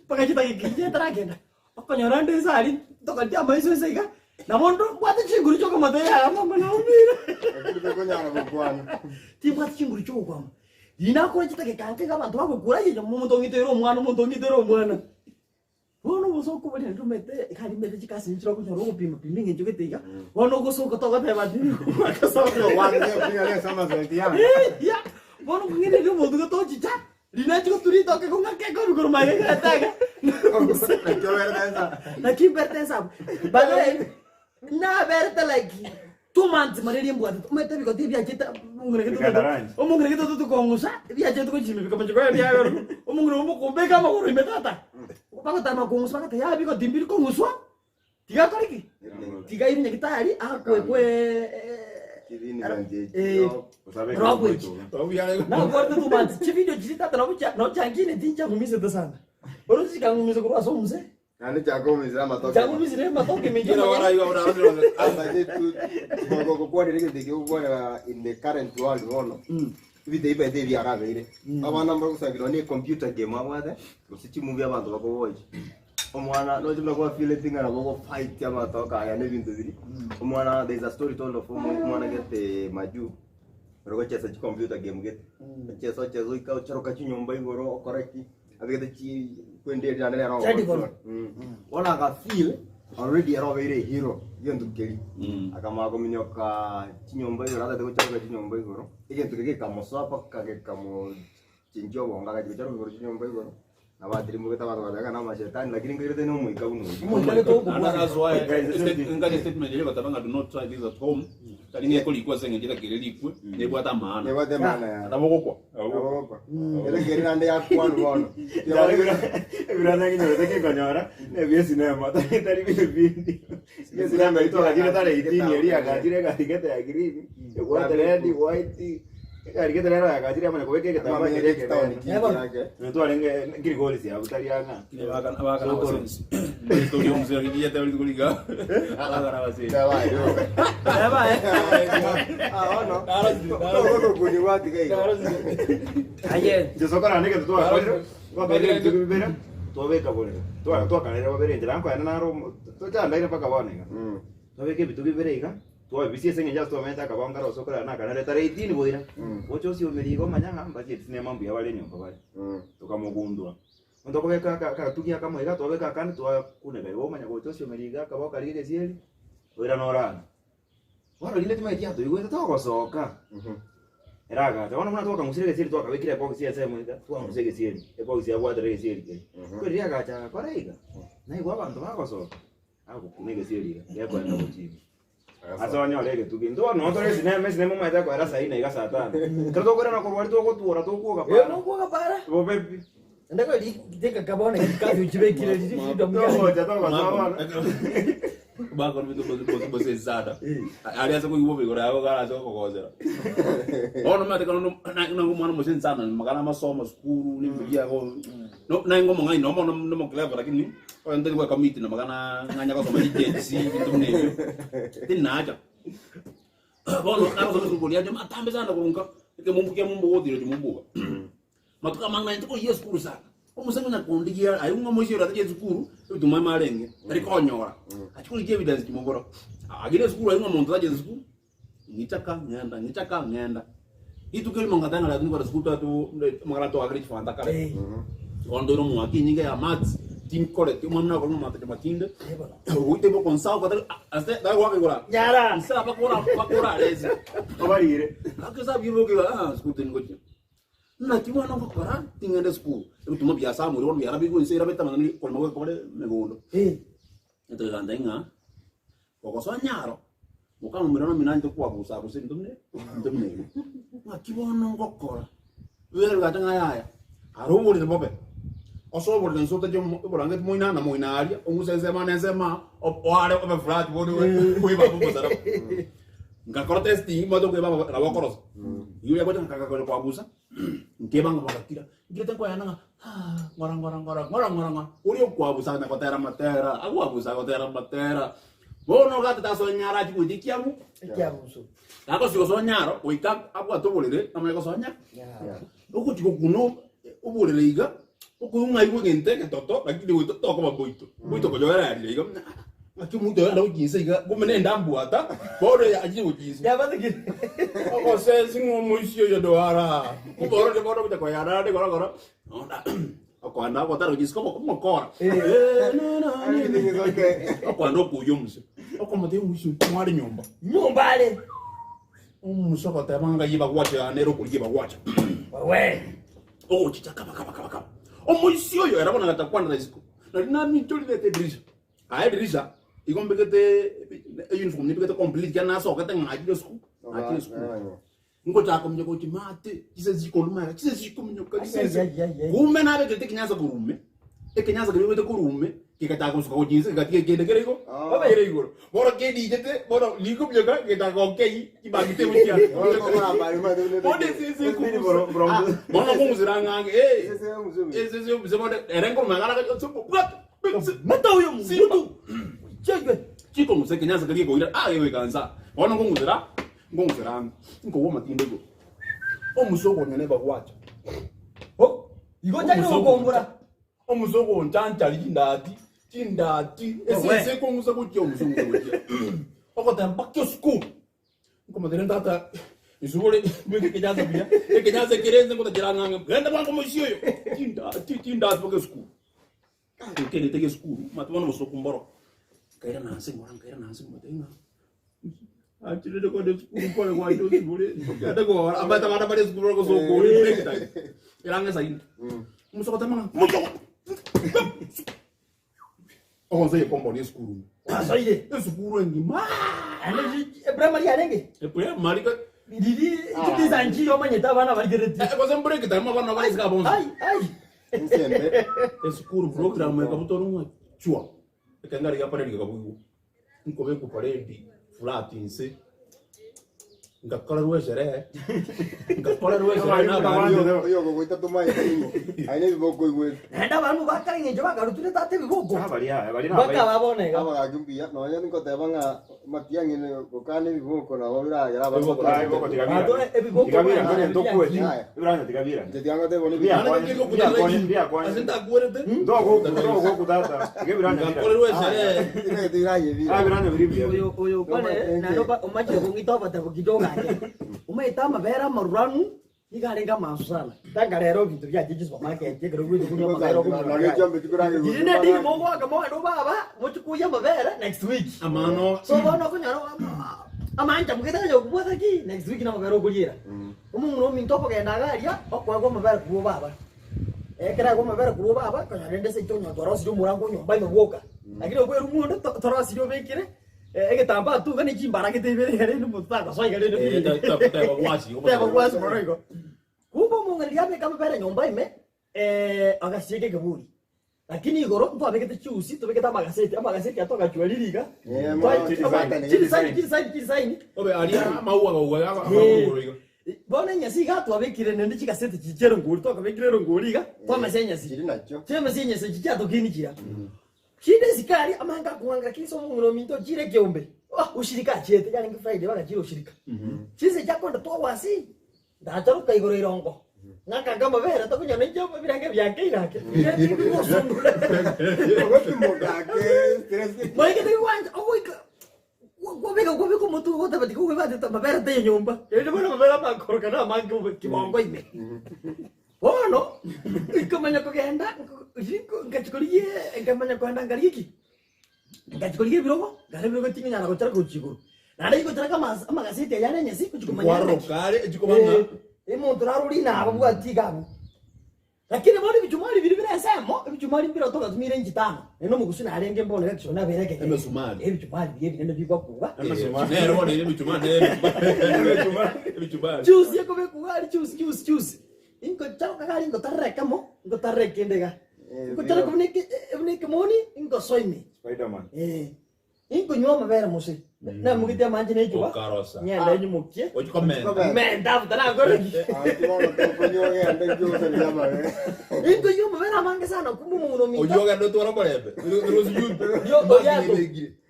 mpaka chidageka inche ntaragenda. Okonyora nde nse aria ntokaria amaiso nse iga. Nabo ndo mbwate chinguru chiokomotebia yaya mama naumire. Lakini tokonyara gokwana. Timbwati chinguru chiogokwama. Riria nakora chidakika nke iga abanto bagokura aye omonto ong'itere omwana omonto ong'itere omwana. Bono obosoku boria ntomete iga rimete chikasi nchire okonyora ogopima pima eng'encho gete iga, bono ogosoka togoteba ati akasoka. Eeeia! Bono okong'eneria omonto gete ochicha, riria nachia gotura ritoke kong'ake ekobi korwa magega egete iga, naki mberete nse abwo. By the way, naberete like 2 months malaria embwatete, omanyete ebigoti ebiachete omong'ina gete Bikaenda lunch. omong'ina gete totokong'usa, ebiachete gochimia bikamocha koba ebiaberu, omong'ina obo mokombeka amagoro ime tata, bagotama kong'usa bagoteba yaya bigoti mbiri kong'uswa, tiga akore ki? Tiga airwe nyagetari akwe kwe Rockweji. Nakorete 2 months, chividio chiria tata nabo chia nabo chiangine tinchang'umisete sana. Bono chikang'umisa korwa ase omuse. Naende chiakomisire amatoke. Chiakomisire amatoke minto Kera amanyene. baraiga bararore. Amache tu gokwanera egento ekio gokwanera in the current world bono. Ebinto ebi baete ebiarabeire. Abana mbagosangera ne computer game abwate gose chimovie abanto bakowatch. Omwana noche buna kwa feel ng'a nabo ogofight amatoke aya na ebinto biria. Omwana there is a story told of omwana gete majuu ore gochesa chicomputer game gete. Ochesa ochesa goika ocharoka chinyomba igoro okora ki. Abegete chi kwende eria naende nere Chadi bono. Bono aga feel already ere obeire ehero egento keria. Akamanya kominyoka chinyomba igoro atagete gocharoka chinyomba igoro, egento keria gekamosoa mpaka gekamochenchia obongo agachia gocharoka igoro chinyomba igoro, nabo atirimogete abanto bagateba ng'a namashetani lakini nkairete na omoika buna oyio. Omoika gete okobua. That's why ngari statement ere goteba ng'a do not try this at home. Tari ng'a ekorikwa ase eng'encho etakere rikwe, nebwate amaana. Nebwate emaana yaye. Nabo ogokwa. Nabo ogokwa. Ere keri naende yakwanwa bono. Ebiranya nginyorete kinkonyora nebia esinema tari tari bibindi. Esinema eria twagachire tara 18 eria yagachire egari gete ya green, ebwate red, white, egari gete nero yagachire yamanya kobeka egetambaa keria Town ekenene. ki yake. Intwe twarenge Kilgoris abwo tari ang'a. Abakana abakana abasensi. Story omuse yete rituko riga. Abakana abasensi. Eba, eh. Aye. Nchesokora naende egento twakorire, twakorire ebinto bibere, twabeka borere. Twa- Twakarire babere enchera nkoenda naro omo- tochandaire mpaka bono iga. Twabeka ebinto bibere iga, twabibisia ase eng'encho ase twamenyete akabao nkare osokore aya nakanarete tara 18 boira. Gocha osiomeri iga omanye ng'a mbachieti sinema mbuya bare nyomba bare. Tokamogundua. Onto okobeka aka- akatugi akamo iga, twabeka akande twakuneka igo omanya gocha osiomeri iga akabao karia egesieri, oirane orare. Bono rinde timanyeti atoigwete togosoka, ere agacha. Bono buna twakang'usire egesieri twakabekire ebox ensemo iga, twang'usa egesieri, ebox yabwatera egesieri keria. Ko riria agacha agakora iga, naigwa abanto bagosoka, agokuna egesieri iga, gekoenda gochia ime. Ase onyore egetugi. Intwe bono noo tore esinema, esinema omanyete ekoera saa ine iga saa tano. Ekero tokoirana korwa aria togotwora tokwoga Eh, para. nokwoga para. Bobe pi. Naende kweri teka bono kazi ochibekire riri freedom gani. Togocha togosoa bono. Bakora bintu bose bose sana. Ari ase koigwa bobe igoro yago gara ase okogosera. Bono omanyete ekero na na omwana omoseni sana magana amasomo sukuru na ebinto biago. No naye omong'aini nomo nomo clever lakini oyo ntari goecommit na magana ng'anya gosoma chiGHC ebinto buna ebio, tinacha. Bono nagosoma esukuru koria aria matambe sana korwa nka ekemumbu kia mumbu gotira chimumbu iga. Matuko amange naye ntokoyia esukuru sana, omosani onya kondigia aye ng'a omoisia oria atache esukuru, ebituma ime arenge, tari konyora. Achia korigia evidence chimobora, agire esukuru aye ng'a omonto tache esukuru, ng'ichaka ng'enda ng'ichaka ng'enda. Rituko erimo ngateba ng'a lazima kore sukuru tatu amang'ana twagakire chifanta kare. Bono toire omwaka enyinga ya maths, tinkoreti omwana nakore ng'a maths matinde, ogoita igo okonsaoka tari ase tari goaka igoro aa. Nyara. Nsa bakora bakora aresi. Obarire. Gaki esabu ime okeiga ah sukuru tingochia. Naki bono ngokora ting'ende sukuru, ebituma biasamorwe bono biarabigwe inse erabete amang'ana korema goika ore megondo. Etogekanta ng'a gogosoa nyaro, mokamomera nomino anchete koabusa abusa ebinto buna ebinto buna ebio. Ng'aki bono ngokora? Bibere bigacha ng'a yaya, are oborere bobe, ase oborere inse otache omo oborangeti moino aa na moino aria, ong'use ensemo aa na ensemo aa, oare obe flat bono oibambe omosaraba. Ngakora testing, omanyete okoebanga nabo okorosa. Riria oria gocha ngakagera koabusa, nkebanga bagakira, nkirete nkoyana ng'a haa, ng'ora ng'ora ng'ora ng'ora ng'ora ng'ora, oria okoabusa akanya gotera amatera, agoabusa agotera amatera, bono gatete ase onyaro achie goeta ekiabu, Ekiabuso. gagosi gosoa onyaro, goika abwate oborere amanye gosoa onya, ogochi gokuna oborere iga, okoigwa ng'a aigwe egento egetoto lakini goita tokoba boito, boito konya orarire iga buna. Ng'aki omonto oyo ande gochinsa iga, kumbe nende ambwata, bono achire gochinsa. Yabatigire. Ogosesi ng'a omoisia oyo doara. Kumbe oro bono ogocha koyana naende korokoro. Okoenda ogotara gochinsa kobo komokora. Eh, na, na, na. Everything is okay. Okoenda okoyia omuse. Okomotebia omoisia oyo mware nyomba. Nyomba are. Omuse ogoteba ng'a ng'ai ebagwacha yane ere okorigia ebagwacha. Wewe. Ogochicha kaba kaba kaba kaba. Omoisia oyo ere bono agatakwanera isiko. Nari naminchorirete edirisha. Aye edirisha, igo mbegete uniform nimbegete complete ekiagera nasogete ng'a nachire esukuru, nachire esukuru. Ngochaka kominyoka gochia maate, chisese chikoruma iga, chisese chikominyoka, chisese. Ai, ai, ai, ai. Kumbe nabekerete ekenyansa korwa ime, ekenyansa keria obegete korwa ime, kegachaka gosuka gochia inse kegatiga ekende kere igo, kere igoro. Bono kedichete, bono rikominyoka gegachaka gokei chibagi table chiane. Bono esese ekogusa, bono okong'usera ang'e ang'e, eh, esese yomuse bono ere nkoruma iga aragacha ase bwata. Mata oyo Simba. mutu. Chegwe. Chikong'usa ekenyansa keria gekoira ah gegoika nsa. Bono nkong'usera, nkong'usera ang'e. Nkogwa amatinde igoro. Omusa okonya neba gwacha. Oh, igo chakire gokombora. Omusa ogonchanchari chindati, chindati. Ese Owe. ese ekong'usa gochia omusa ong'usa gochia. Ogoteba mpaka esukuru. Nkomoteebia tata, isubore beka ekenyansa buya, ekenyansa ekere inse ngotachera ang'e ang'e, genda bwango omoisia oyo. Chindati, chindati mpaka esukuru. Nkerete gesukuru, omanyete bono obosoku mboro. Nkairana nse ng'ora, nkairana nse ngoteba ng'a nachirire kogenda esukuru nkore gwancha osibore, ngende kogora omanyete abana bare esukuru bagosoka ore break time, ere ang'e saa ine. Omosacha ogoteba ng'a mocha ogonsa egekombe esukuru ime. Kwasoire. Esukuru engima. Ande primary yarenge. Eprimary ka Riri chibisa nchiyo omanyete abana barigeretie. Eh, gose break time abana bare isiko abonsi. Ai ai. Insembe. Esukuru program ekabutorwa ng'a chwa. Ekeng'ari gia parade gekabugigwa. Nkobekwa parade flat inse. Ngakorerwa esherehe. Ngakorerwa esherehe na abana. Oyo ogogoita tomaete ning'o? Aye nebiboko oigwete. Naende abandu bakare eng'encho bakarutire tata ebiboko. Abaria, abaria na Mpaka abaiti. babona iga. Abagaki mbuya, nonya nkoteba ng'a matiang'i gokana ebiboko nabo biragere abanto Ebiboko, batware. Ebiboko tiga Banto birane. ebiboko Tiga birane, bwana, tore ntokweti. Aya. Ebiranya tiga birane. Inche tiga ngoteba bono Bia- ebiboko. Naende ngegokuta Bia- ase ntakwerete. Ntogoku tata. Tiga ebiranya birane. Ngakorerwa esherehe. Tiga tiranye Ah, ebira. ebiranya biri buya. Oyo oyo kwane naende omachire kong'ita obotebu kidogo ake. Omaete amabere amaruranu nigo arenge amansu sana. Tanga rero ebinto biachire chisupermarket ekero ogocha konywa amabere okonywa Nonye amabere. chiombe chikorage Riria ne deal mogoaka mogende obaba mochie koyia amabere next week. Amano. So bono okonyora amancha mugete onye okobwata ki next week namabere okoriera. Omong'ina ominto okogenda iga aria okoegwa amabere korwa obaba. Ekero aegwa amabere korwa obaba konyora rende ase intwe onye twarosirie omorango o nyomba ime bwoka. Lakini okwerwa omonde torosirie obekire egetambaa tu iga ne chimbaragete ibere iga rende omonto tagosoa iga rende Eh, teba gwasi, teba gwasi mono igo. Kumbe omong'ina riria abeka amabere nyomba ime, agasieka ekeburi. Lakini igoro ntwabegete chiusi, tobegete amagaseti, amagaseti aya twagachua riria iga. Eh, Chidesign, chidesign, chidesign. Obe aria amaua gauga iga amagoro iga. Bono enyasi iga twabekire naende chigaseti chiria chia erongori, twakabekire erongori iga, twamesa enyasi. Chiri nachio. Chiamesa enyasi echi chiatokini chiria. Chinde isiko aria, amange akong'angera kera ase omong'ina ominto ochire ekeombe. Oh, oshirika achiete, yarenge Friday bagachire oshirika. Chinsa echi akonda twagwasi, Ndacharoka igoro irongo, ng'akanka amabere tokonyora nainche ebirengo biange irake. Bigosundura. Maike tigwancha ogoika kwabeka kwabeka omotwe ogoteba tiga okoibatete amabere taiyo nyomba. Erinde bono amabere amakoroka na amange bobe kibongo ime. Bono nkamanya kogenda ngachia korigia nkamanya kogenda nkarigia ki? Ngachia korigia ebirogo, nkarora ebirogo tinkonyara gochara gochia igoro. Naende ingochara amagaseti aya are enyasi gochia komanya ng'a Nkwaroroka are echikoba ng'a Eh, omonto naro ore inaba abwati iga abwo. Lakini bono ebichumari biria bire ensemo, ebichumari mbire togatumire inchi tano. Naende omogusu narenge mbono egekisio nabere ekegeni. Emesumari. Ebichumari biria ebinene bigokuga. Nero bono ere ebichumari nere ebichumari. Chiusi ekobekwa iga aria chiusi chiusi chiusi. Ingocharoka iga aria ngotarera ekemo, ngotarera ekende iga. Ngocharoka buna eke buna ekemoni, ingosoa ime. Spiderman. Eh. Inkonywa amabere mose. Namogete amanche ne echuba. Okarosa. Ng'ende nyimokie. Ochi komenta. Menta afuta nakore ki? Inkonywa amabere amange sana kumbe omong'ina ominto. Oyio ogende otware omorembe. Orio oriato.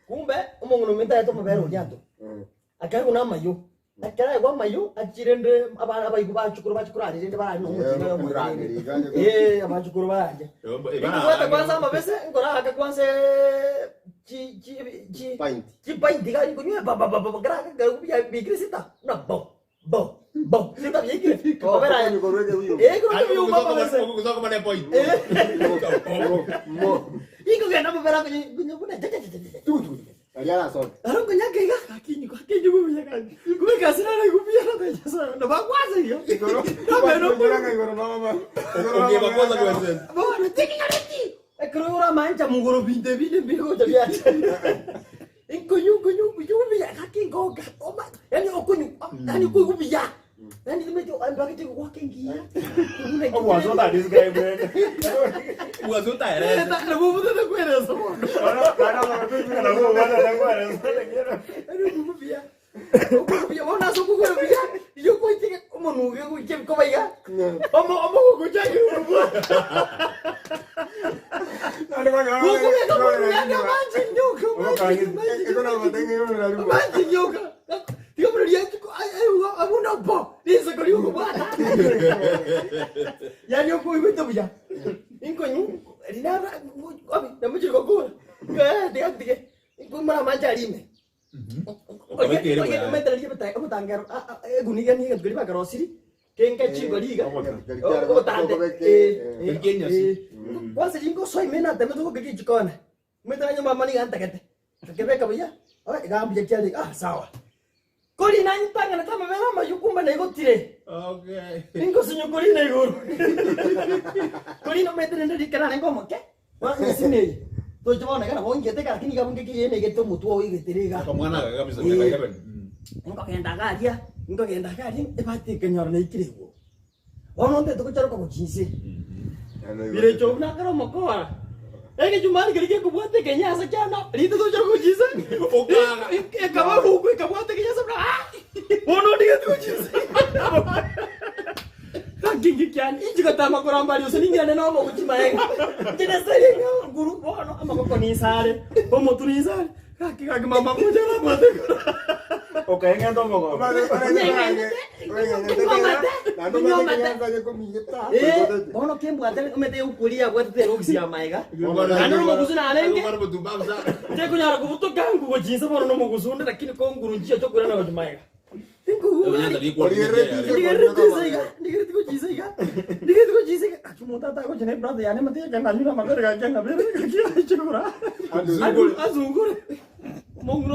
Kumbe omong'ina ominto aete amabere oriato. Akaegwa na amayo. Ekero aegwa amayo achire rende abana abaigwa bachukuru bachukuru aria rende barari na omotinga oyomo rende. Eh, abachukuru bararia. Ninkobwata kwanza amabese, nkoraka kwanza. chi chi chi Pint. chipainti iga nkonywa babababa kera ekero biaikire sita buna bo bo bo sita biaikire kobera aye Korwa ekebiyo. eh korwa ebiuma kabisa. Mo. Ikogenda amabere akonywa buna cha cha cha cha cha. Tugu tugu. Aria arasoka. Aro konyaka iga akinyi akinyi buya kandi. Kube kasira na kubia na becha sana. Na bakwaza iyo. Igoro. Na meno. Igoro igoro mama. Bono tikingareti. Ekero ora mancha mugoro binde binde biko tabia. Inkonyu konyu konyu buya kakingo oma. Yani okonyu yani kubuya. Yani nimeto ambakete kwakingia. Obwanso ta describe rende. Eta bubu te kuereza bono. Ari kubuya. Kubuya bona so kubuya. Yo koitige omonuge kuche kobaiga. Omo omo kucha kubuya. Kwanza jingo soy mena teme tuko kiki chikona. Mwetanya mama ni ganta kete. Kebeka buya. Ora gambuya kyali ah sawa. Kori na mpanga na kama mera mayukumba na igotire. Ningo sinyo kori na igoro. Kori no metere ndiri kana nengo moke. Wa sine. To chona kana bonge te kana kini gabunge ki yene geto mutuo igetere ga. Nkogenda garia, nkogenda garia ebati kenyora na ikirego. Ono nte tukucharuka kuchinse. Birecho nakara mokoa. Eke chumani kiri kubwate kenyasa kyana. Rito tucharuka kuchinse. Ekaba huku ekabwate kenyasa bra. Ono ndiga tuchinse. Kakingi kyani ichikatama kuramba lyose ningene no mo kuchimaenga. Ndine sere nguru bono amagoko ni sare. Omo tu ni sare. Kaki kaki mama kujara bwate. Okaeng'enta omogogo. Eh, bono kembwate omete ukuria bwate rugsi maiga. Nano mogusu narenge. Tekunyara kubutuka ngugo jinsa bono no mogusunde lakini ko nguru njia chokura na gochimaiga. Azungure.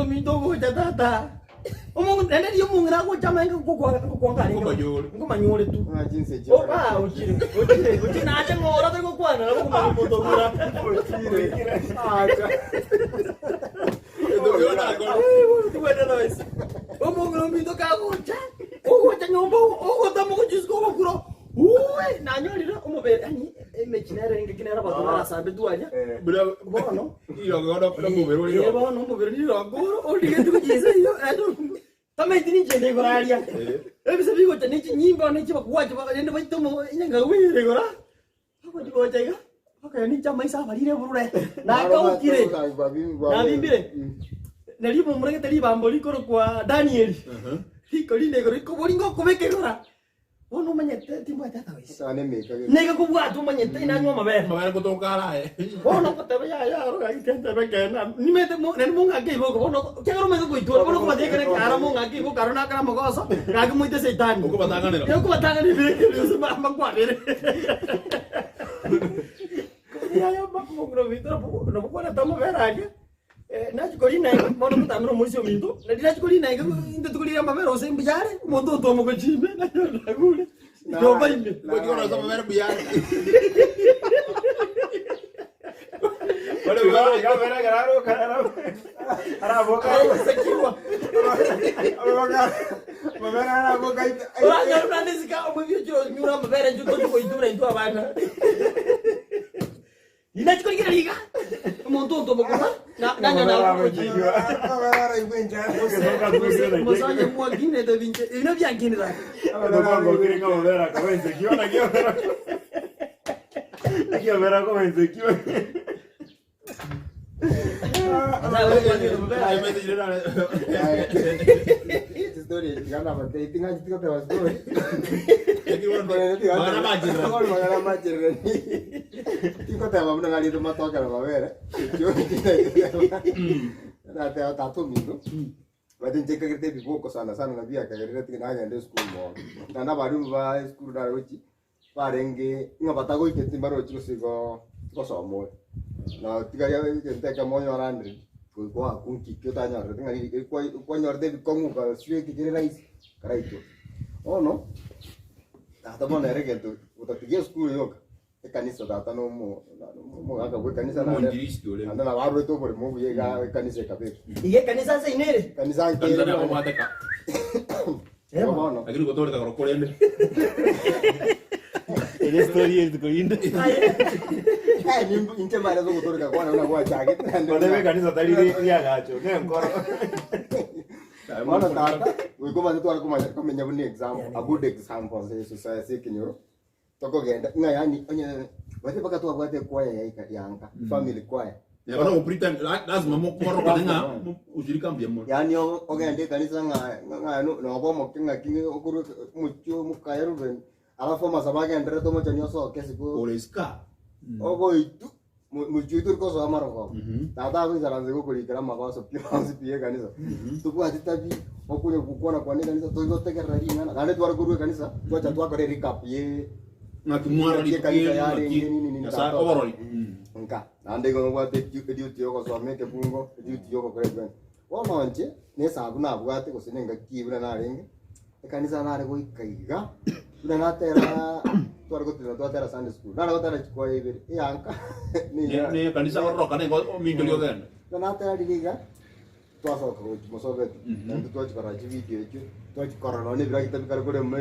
Minto gocha tata. Omongu nende yo mungira gocha mainga kokwa kokwa ngare. Ngomanyore tu. Oh, ah, uchire. Uchire. Uchire na acha ngora te kokwana na kokwa moto gura. Omongu minto ka gocha. Ogocha nyomba ogota mogo jisko gokuro. Uwe nanyorire omobere ani emechinere ngekinera bato barasambe twanya. Bono. Eh, bono omobere nirongoro olige tukujiza iyo. Tamaiti ninje goraria. Ebise bigocha nichi nyimba nichi bakuwacha bagende baitomo inyanga wire gora. Bagocha iga. Bakaya nicha maisa barire burure. Nakaukire. Nabimbire. Nari mumuregete ribambo rikoro kwa Daniel. Riko rine goro riko boringo kubeke gora. Bono manyete timbwate atawisi. Nega kubwata umanyete inanywa mabere. Bono kotebe ya ya ro ga kente bekena. Nimete mo nani mo ngake iboko bono kegoro mego kuitura bono kubatie kene kara mo ngake iboko karo na kara mogoso. Ngake muite seitani. Yo kubatangana bire kiri ma ma kwa bire. Ya ya ma mo ngro vitra no ko na tamo verage. Nachikori naye mono kutamira omoisi ominto nachikori naye inte tukurira amabere ose mbuyare omonto otomo gochime nagure nyomba ime Araboka oranyora unandisika omwivyo nyura amabere nju tochikoitura intwe abana ninachikorigira riga omonto otomo koma mosonye mwakinete binche ibino byankinira Tingoteba buna nariete matoke na mabere, ekio tindagoteba. Nateba tata ominto, omanyete inche nkagerete ebiboko sana sana nabio biakagerire tiga nagenda esukuru mono. Naende abalimu ba esukuru nare gochi, barenge ng'a batagoiketi mbarochi gose igo gosoma ore. Na tiga ya egento ekemo onyore hundred, goika oakwe nki ki otanyorete ng'a riri kwanyorete ebikong'u okasira eke kere rahisi, karaitwa. Bono, tata bono ere egento gotatiga esukuru yoka, ekanisa tata na omo omogaka bwa ekanisa naende Omonjilisti ore. naende nabo arwete oboremo obuya iga ekanisa ekabekwa. Iga ekanisa ase ime ere. Ekanisa nke Kanisa ere nabo bono. obwateka. Igo bono. Lakini gotoreka korwa korende. Ere story ye rituko rinde. Eh, nimbu- inche mare ase ogotoreka kwane buna gwachagete naende Kone buna- ekanisa tari riagacho, nenkoro. Bono tata, goika omanye tware komanya komenya buna example, a good example ase society ase ekenyoro. Tokogenda ng'a yaani onye gose mpaka twabwate ekwaya yaika yanka, family choir. Neba no pretend lazima morokane ng'a ushirika mbuya more. Yaani ogende ekanisa ng'a ng'a noba omoke ng'aki okorwa omochie omokaye Reuben, alafu amasabo agendererete omochani osoke isiko. Ore sika. Ogoitwa mochie oito ori kosoa amarogoba. Tata agoikaransa iga okorikera amagoso pi onsi pi ekanisa. Tobwati tabi okonya gokwana kwana ekanisa tori gotegerera ring'ana. Naende tware korwa ekanisa twacha twakora erecap ye Ng'aki mwara ng'aki rituko ekanisa eri, yarenge ng'aki nini nini Nyasae tata. oborori. Nka naende igo nobwate eduty ya ogosoma ekebungo, eduty ya ogokora ebio bionsi. Bono inche na esabu nabwate gose na engaki buna narenge, ekanisa nare goika iga, buna natera tware gotenena twatera Sunday school, nare gotera chikwaya ibere, eyanka na eya Ne kanisa ororokane igo ominchoria ogende. Buna natera riria iga, twasoka gochia mosobeti, naende twachia korora chividio echio, twachia korora nonye na ebiragita bikare korema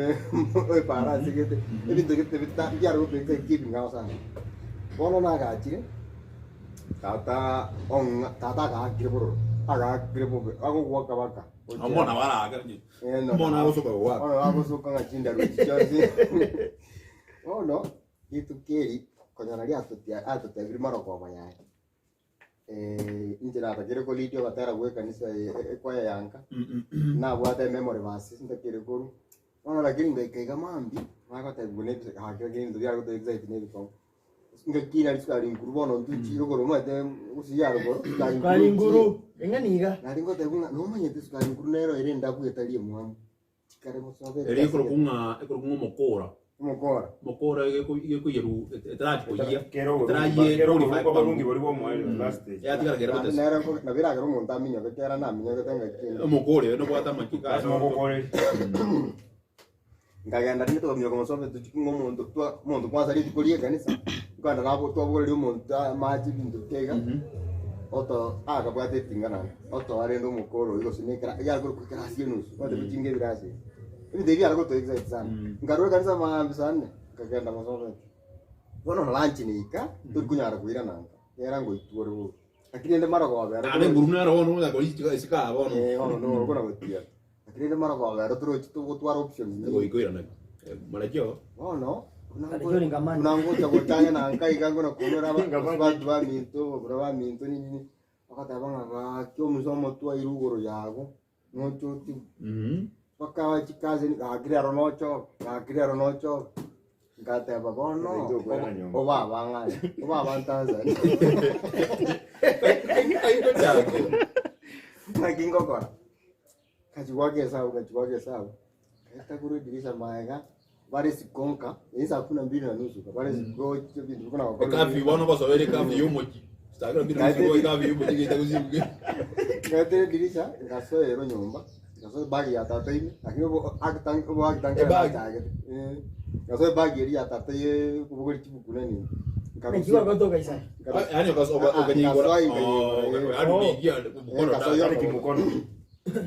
epara ase gete, ebinto gete bita mbiare gotweka ekebing'ao sana. Bono nagachire. Tata ong'a tata agaakire bororo, agaakire bobe, agogoaka baka. Omwana barake. Eh, no. Omwana agosoka gogoaka. Bono agosoka ng'a chindaru echi chionsi. Bono, rituko eri, konyora riatotia atotebirie marogoba yaye. inche natakire kolead ogotera gwa ekanisa ekwaya ya nka, nabwate ememory verse ntakire korwa. Bono lakini ngaika iga mambia, nagotebiwa na ebise gaki lakini ebinto biare gotoa excite na ebikong'u. Ngaki nari sukari nkuru bono ntuchire igoro omanyete gusii ya rogoro sukari nkuru Sukari nchire. nguru, eng'ani iga. Nari ngotebiwa ng'a nomanyete sukari nkuru nero ere endabu etari emwamu, chikare mosobe Eri ekorokwa ng'a ekorokwa ng'a omokora. Omokora. Omokora egekoiyeru etarachi koyia. Kero oborungi Etarayie kero qualify oborungi oborungi boria bwa omoerio last stage. Yatigara kere Naende gotesa. nere nko- nabo eragere omonto aminyoke kera naminyogete ngaki ende. Omokora oyo nobwate amachiko aye. Lazima ogokoreri. Nkagenda rinde tokaminyoka mosobe tochia ng'a omonto twa omonto kwanza rituko ria ekanisa, nkogenda nabo twabogoreria omonto amache ebinto bike iga, oto akabwate etinga naende, otoa rende omokoro oyio gose na ekera yare korokwa ekerasi enusu, omanyete gochinga ebirasi ebi. Ebinto ebi biare gotoa excite sana. Nkarwa ekanisa maambia saa nne, nkagenda mosobeti. Bono lunch neika, tori konyara koirana nka, kera ngoitwa ore bobe. Lakini rende marogoba ere Naende nguru nero bono onya korichika isiko aa bono. Eh, bono noro okona gotiga. Lakini rende marogoba ere torochi togotwara options nyinge. Goika oirane. Marachio. Bono Kare John Ngamani. buna ngocha gochanya na nka iga ngona koumera aba- Ngamani. abanto baminto buna baminto nini nini. Bagateba ng'a gaki omonto omotwaire igoro yago noche otigwe. Bakaba chikazeni gaki rero nochoke, gaki rero nochoke. Ngateba bono Oito okwera nyomba. obaba ng'ai, obaba Tanzania. Naki ngokora, ngachia goaka esabu, ngachia goaka esabu, ngaeta korwa edirisa maega, bare isiko nka, eye saa kumi na mbili na nusu, bare isiko ebinto bikona gokorwa. Ekafi bono gosoera ekafi y'omochie. Sakira mbiri nusu ekafi y'omochie geita gosibuke. Ngaetera edirisa, ngasoera nyomba, ngasoa ebag ya tata ime, lakini obo actor obo actor nkere Ebag? nachagete. Eh, ngasoa ebag eria ya tata ye kobogori chibuku na nini. Naki gwagotoka isaya. Yaani Ah, ah, ukanyigora. ngasoa nkanyigora, eh. Yaani uliingia mkono Ngasoa ndani. Kare kimokono.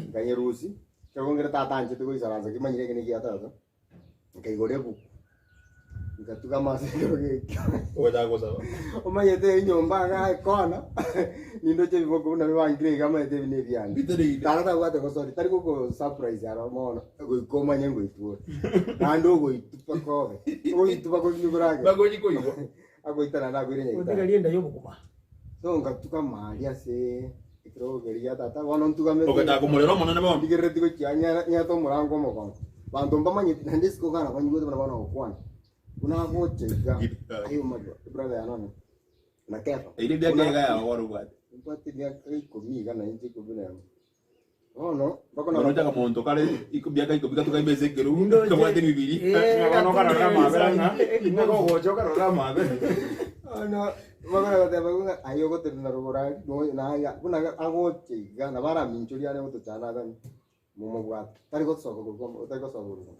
Nkanyerusia, ekero ngere tata anchete goisaransa kimanyire eke negia tata. Nkaigora ebuku, ngatugama ase ekero gekio. Ogachaka gosaba. Omanyete enyomba iga ekona, nindoche ebiboko buna bibangire iga omanyete ebi nebiane. Bitereire. Tata tabwate gosori, tari goko surprise aro mono, goika omanye ngoitwa ore. Naende ogoitwa mpaka obe, ogoitwa mpaka osinye koragera. Bagochi koigwa. Agoita naende akoire Gotiga nyagetari. rienda y'obogima. So ngatugama aria ase ekerogo keria gia tata, bono ntugamete. Ogachaka komorera Omonene bono. Ndigerereti gochia ng'ete omorango omokongo. Banto mbamanyeti naende isiko gana banyigwete buna bono gokwana. Buna agocha iga, aye omanywa, brother yane one, na Kefa. Ere emiaka Buna- iga yago bono obwate. Mbwate emiaka ikomi iga na inche ikomi na emo. Bono, mpaka na- Bono ochaka monto kare miaka ikomi gatuka ime ase ekerogo, Ndoche. kabwate emibiri. Eh, Bono okarora amabera ng'a, ng'a gogocha okarora amabera. Bono, bakona goteba ng'a aye ogotenena rogoro aria, noyo naye buna agocha iga, nabo araminchorie are gotochanda aganye. Momobwate, tari gosoka korwa omo- tari gosoka korwa omo.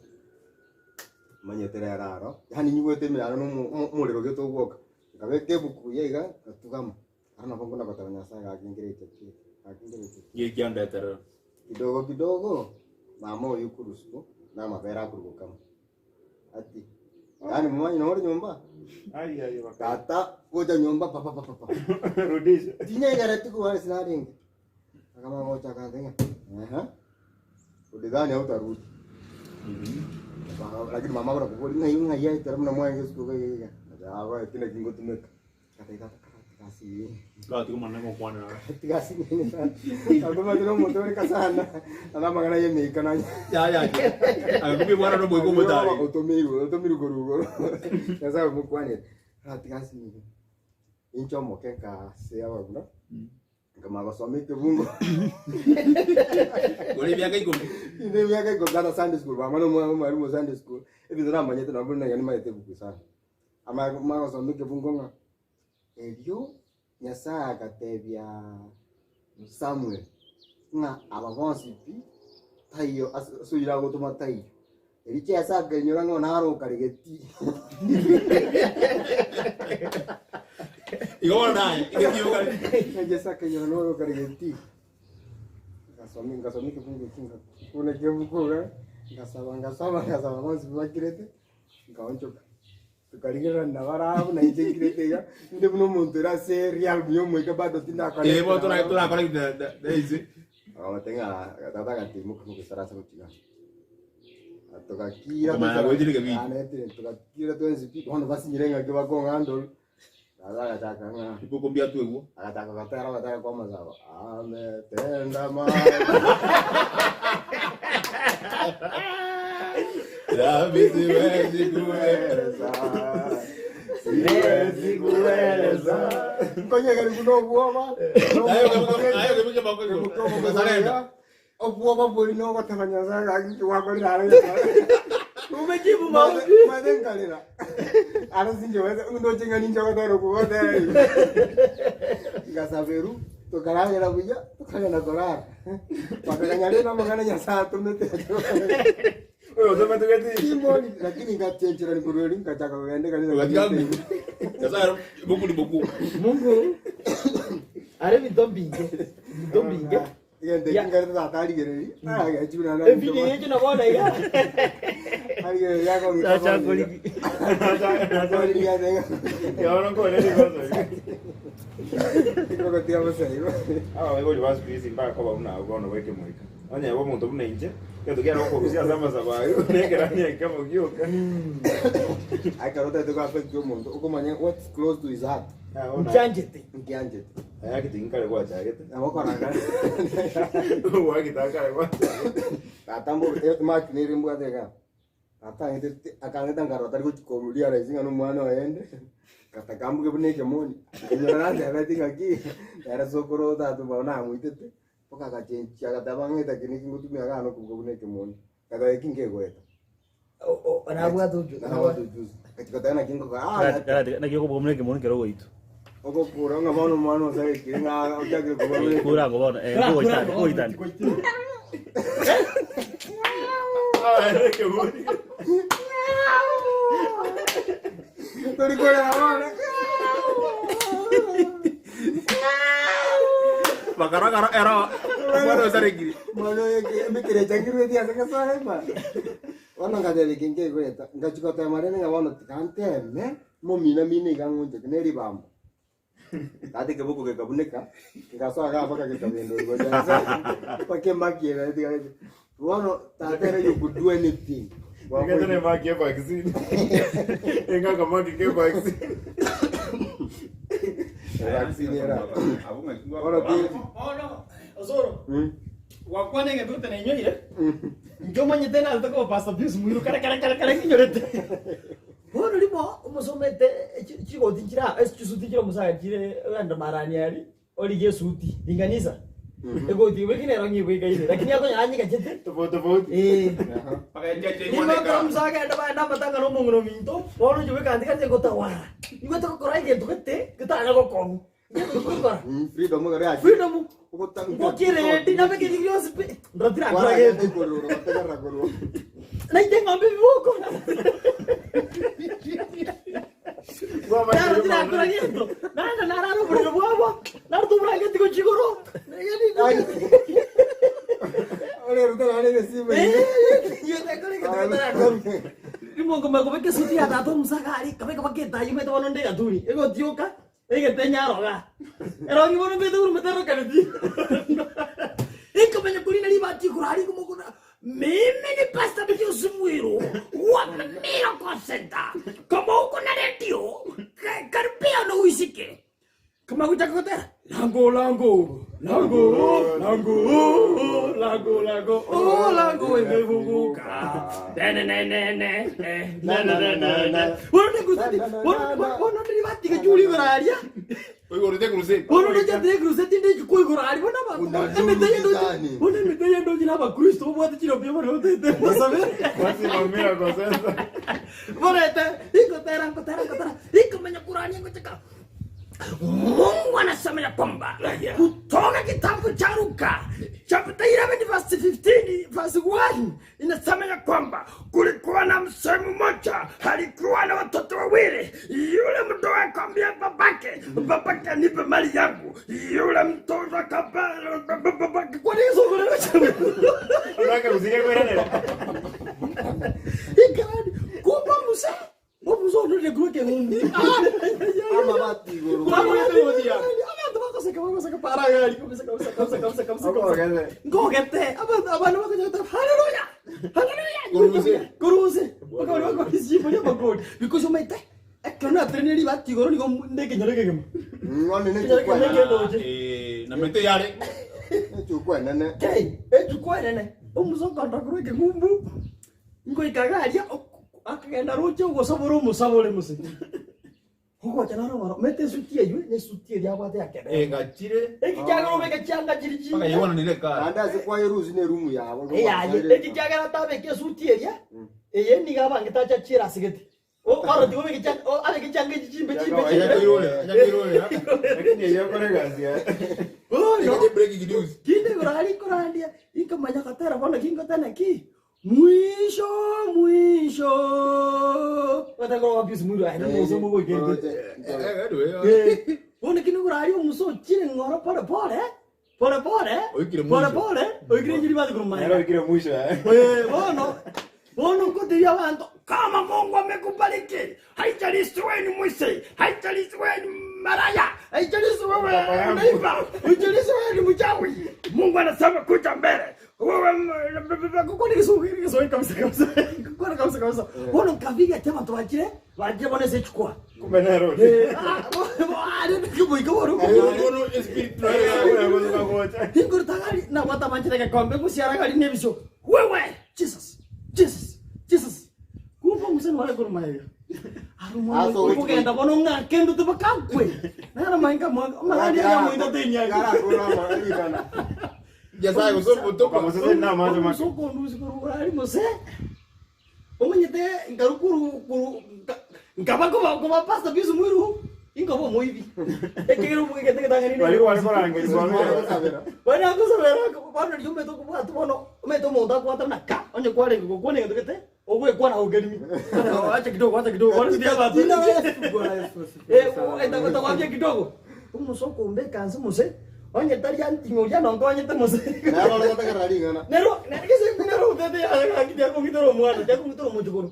Manyete rero aro, yaani nyigwete ime yane na omo- omo- omorero gete ogwoka, nkabeka ebuku buya iga, ngatugama, aro nabo nkona goteba Nyasaye gaki ngereche ki, gaki ngereche ki. Gekiandeterera. Kidogo kidogo, mama oyio korwa isiko, na amabere akorwa gokama. Ati, yaani momanye nore nyomba, Ai, ai, baka. tata gocha nyomba pa pa pa pa pa. Rudisha. Tinyegereti korwa ase narenge. Akaba agocha akantebia ng'a ehe, ulidhani hautarudi. Baka- Lakini mama akona kobori ng'ai ng'ai aetera buna mwange isiko iga iga. Nabo eki naki ngotumeka. Ngateba tata kara tiga Gatiga omonene gokwanera. tiga asinye sana. Akomanyire omonto ore kasana, ase amang'ana ya emeika nanye. Yaya, agakumia bwana nomoika omotari. Otomirwe, otomirwe korwa igoro. Nyasaye omokwanere. Kara tiga asinye. Inche omoke nkaase ababura. Nkamanya gosoma ekebungo. Ore emiaka ikomi. Inde emiaka ikomi tata Sunday school mama na omwana omwalimu o Sunday school ebinto namanyete nabo buna iga nimanyete ebuku sana. Amanye manya gosoma ekebungo ng'a erio Nyasaye agatebia Samuel ng'a aba bonsi pi taiyo ase ase oyio agotoma taiyo. Erio chiaye akainyora ng'a naro okaregeti. Igo bono naye, egeti okare. Yesu akainyora noro okaregeti. Ngasoma ngasoma ekebugu eki ngakuna ekebugu iga, ngasaba ngasaba ngasaba bonsi bakirete, nkaonchoka. Tukarigererania nabo arabwo na inche nkirete iga, inde buna omonto ore ase realm ya omoika bado tindakora Eh, bono tora- torakora na- na- na inse. Akamotebia ng'a tata agatiimoka mogesera ase gotiga. Togakira Okomanya goetire kebiri. Naetire, togakira twensi pi, bono basinyire ng'aki bakong'andora. Tata agachaka ng'a Riboko mbiatwegwa. agachaka gotera ogotera kwa amasabo, ametenda ma Dhambi siwezi kueleza. Siwezi kueleza. Nkonyegeri buna obwoba. Ayo ayo kebuke bako. Sarenda. Obwoba bori nogoteba Nyasaye gaki inki gwakorire are Umejibu maombi. Maze nkarera. Ara sinjeweza ndoche ng'a ninche gotera okogotera igo. Ngasaberu tokaragera buya tokagenda korara. Bakaganya rende amang'ana Nyasaye atomete. Oyo otomete geti. Timbori lakini ngachencherani korwa erio nkachaka kogenda ekanisa. Ukatika ngu. Sasa boku ni boku. Mungu are binto mbinge. Binto mbinge. Egento eki nkarete tata arigereria, agechuna na Evideo yecho nabona iga. Arigereria akong'ita akong'ita. Yaona nkore rigoso. Ngogotiga bosa igo. Aba baibori ba siku hizi mpaka koba buna abwo bono bweke moika. Onye bo omonto buna inche, egento kiare gokorusia ase amasabo ayo, nekera nyeke mogioka. Ekero otagete go affect omonto, okomanya what's close to his heart. Nchanchete. Nkianchete. Ayagete nkare gwachagete. Nabo okoranga. Gwagete nkare gwachagete. Tata mbo mark nere mbwate iga. Tata ang'etete akang'eta nkarora tari gochi korealize ng'a nomwana oye ende, ngataka mbuge buna ekemoni, nkanyora nantebeti ng'aki, nere sokoro tata omwabo namoitete, mpaka agachenchia agateba ng'a eki naki ngotumia iga nokobuga buna ekemoni, ngateba eki nkegoeta. Nabwate oju- Nabwate ojuzi. Ngachia goteba naki ngokora, ah, Naki okobuga buna ekemoni kero ogoitwa. Ogokura ng'a bono omwana osarekire ng'a ochakire koba buna Kura ako bono, eh, kogoitana, kogoitana. Tori korera bono. Bakaragara ero. Mwana osarekire. Mwana oyo emekere echangirwe ase gesore Bono ngateba eke nkegoeta, ngachia gotema rende ng'a bono tiga nteme, momina-mina iga ng'onchoke ne ribambo. Tata ekeboko gekabuneka, kegasoa igaa mpaka gekabindorigwa gocha inse, mpaka emaki ere etigarete. Bono tata ere you could do anything. Egento ne maki e vaccine. Engaka maki ke vaccine. Vaccine era. Bono ti- Bono, Osoro. Mm. Gwakwana egento otanenyoire. Inche omanyete narete koba Pastor Pius Muiru kare kare kare kare nginyorete. Bono rimo omosomete chigoti nchire aa chisuti chire omosacha chire ogende marani aria origie esuti ringanisa egoti ebeke nero ng'a ebwekaine lakini akonyora anyegachete Tofauti tofauti. eh. Mpaka echeche Nigo ekero igwaneka. omusacha agenda baende amatanga na omong'ina ominto bono inche bweka ntigarete ngotawara nigo togokora egento gete getanya gokong'u egento togokora Freedom ekero yachire. freedom Ogota- ngokire nabeke ebinto bionsi pi ndotira akora Kwaragenda gento igoro, ogategerera korwa. naite eng'ombe ebiboko Naro tirakora gento naende narara oborero bwabo naro toburangeti gochia igoro Ai. Ore rutana nere simu. Rimongomagobeka esuti ya tata omosaga aria kabeka mpaka etayi omanyete bono nde egaturi egotioka egete nyaroga erongi bono mbete korwa motarokaneti inkomanya korina ribati igoro aria ngomokuna mimi ni pastor Pius Mwiru wa Miracle Center kama uko na redio karibia na uishike kama kuchaka gotera lango lango lango lango lango lango oh lango imefunguka ne ne ne ne ne ne ne ne ne bono ndikuti bono bono ndiri chuli igoro aria Oigorete crusade. bono ndichatire crusade ndechikwa igoro aria bono Una emete yendochi gani? bono emete yendochi na abakristo obwate chirobia bono otete basabe Wasimamia kwa sasa. Borete, ingotera ngotera ngotera ikomenya kurania ngocheka Mungu anasema ya kwamba kutoka kitabu cha Luka chapter 11 verse 15 verse 1 inasema ya kwamba kulikuwa na msee mmoja alikuwa na watoto wawili. Yule mdogo akamwambia babake, babake nipe mali yangu. Yule mtoto akamba babake, kwa nini Unataka kusikia kweranera. Ikarani kumba musa omusa ono ndekuroke ng'umbi Ama bati igoro. abantu bakoseka bakoseka paragari kabisa kabisa kabisa kabisa kabisa kabisa ngogete abantu abantu bakonyata haleluya haleluya Kuruse. kuruse bakabona bakobishipo lyabagoli because umaite ekero nateneri batigoro nigo ndekenyore kegema Ng'one ne chukwa nene. Eh, na mete yare. Ne chukwa nene. Kei, ejukwa enene omusokonda korwa ekeng'umbu ngoikaga aria akagenda roche ogosabora omosabore mose ogocha naro ng'oro mete esuti eywo na esuti eria abwate yakebe Eh, gachire. ekikiagera obeke chianga chiri Mpaka chinga iwana nile kare. Naende ase kwaye rusi ne room yabo. eyaye ekikiagera tabeke esuti eria eye niga abange tacha chirasigete oroti obeke chianga abeke chianga echi chimbe chimbe Acha chimbe kirole, acha kirole. Lakini yeye kore kazi ya. Oh, no. Ikaje breaking news. kinde kurari kurandia inkamanya katera bono kingotana ki mwisho mwisho watakora wapi simuru aina muso mugo gende Eh, anyway. bono kinde kurari omuso chire ngoro pole pole pole pole Oikire pole mwisho. pole oikire njiri bathi kurumaya Nero kile mwisho eh. Eh, bono bono nkoteria abantu kama Mungu amekubariki, haijalishi wewe ni mwizi, haijalishi wewe ni malaya, haijalishi wewe unaiba, haijalishi wewe ni mchawi. Mungu anasema kuja mbele. Wewe kukoni kiswahili kiswahili kabisa kabisa. Kukoni kabisa kabisa. Bono nkaviga tema abantu bachire, bachire bono sechukua. Kumbe nero. Eh, ah, ah, kiboika bono. Bono spirit Ingurutagari na watamanchire gakombe guciaragari n'ebico wewe Jesus Jesus Jesus kumva museni wale kuru maega Aso arumugenda bono ng'ake ndu tibakakwe nara mainga mwanga magari ya mwinda tenyaga Gara kura marigana. Nyasaye gusoma utoka. Kwa sasa na macho mako. soko nduzi kuru ari muse omanyete ngarukuru kuru nkaba kuba kuba pastor bizu mwiru ingobo muibi ekegero mugete getangani Wali wali korangerizwa. Bwana akusabera bwana ndiyo meto kubwata bono meto monda kwata na ka onye kware ngokone ngete ogwe kwana ugerimi acha kidogo acha kidogo bwana ndio batu eh eta eta kwambia kidogo umusoko umbe kansi muse onye tari antinyo ya nongo onye muse Nero gotegerera ring'ana. nero nero nero utete ya kongitero mwana ya kongitero muchukuru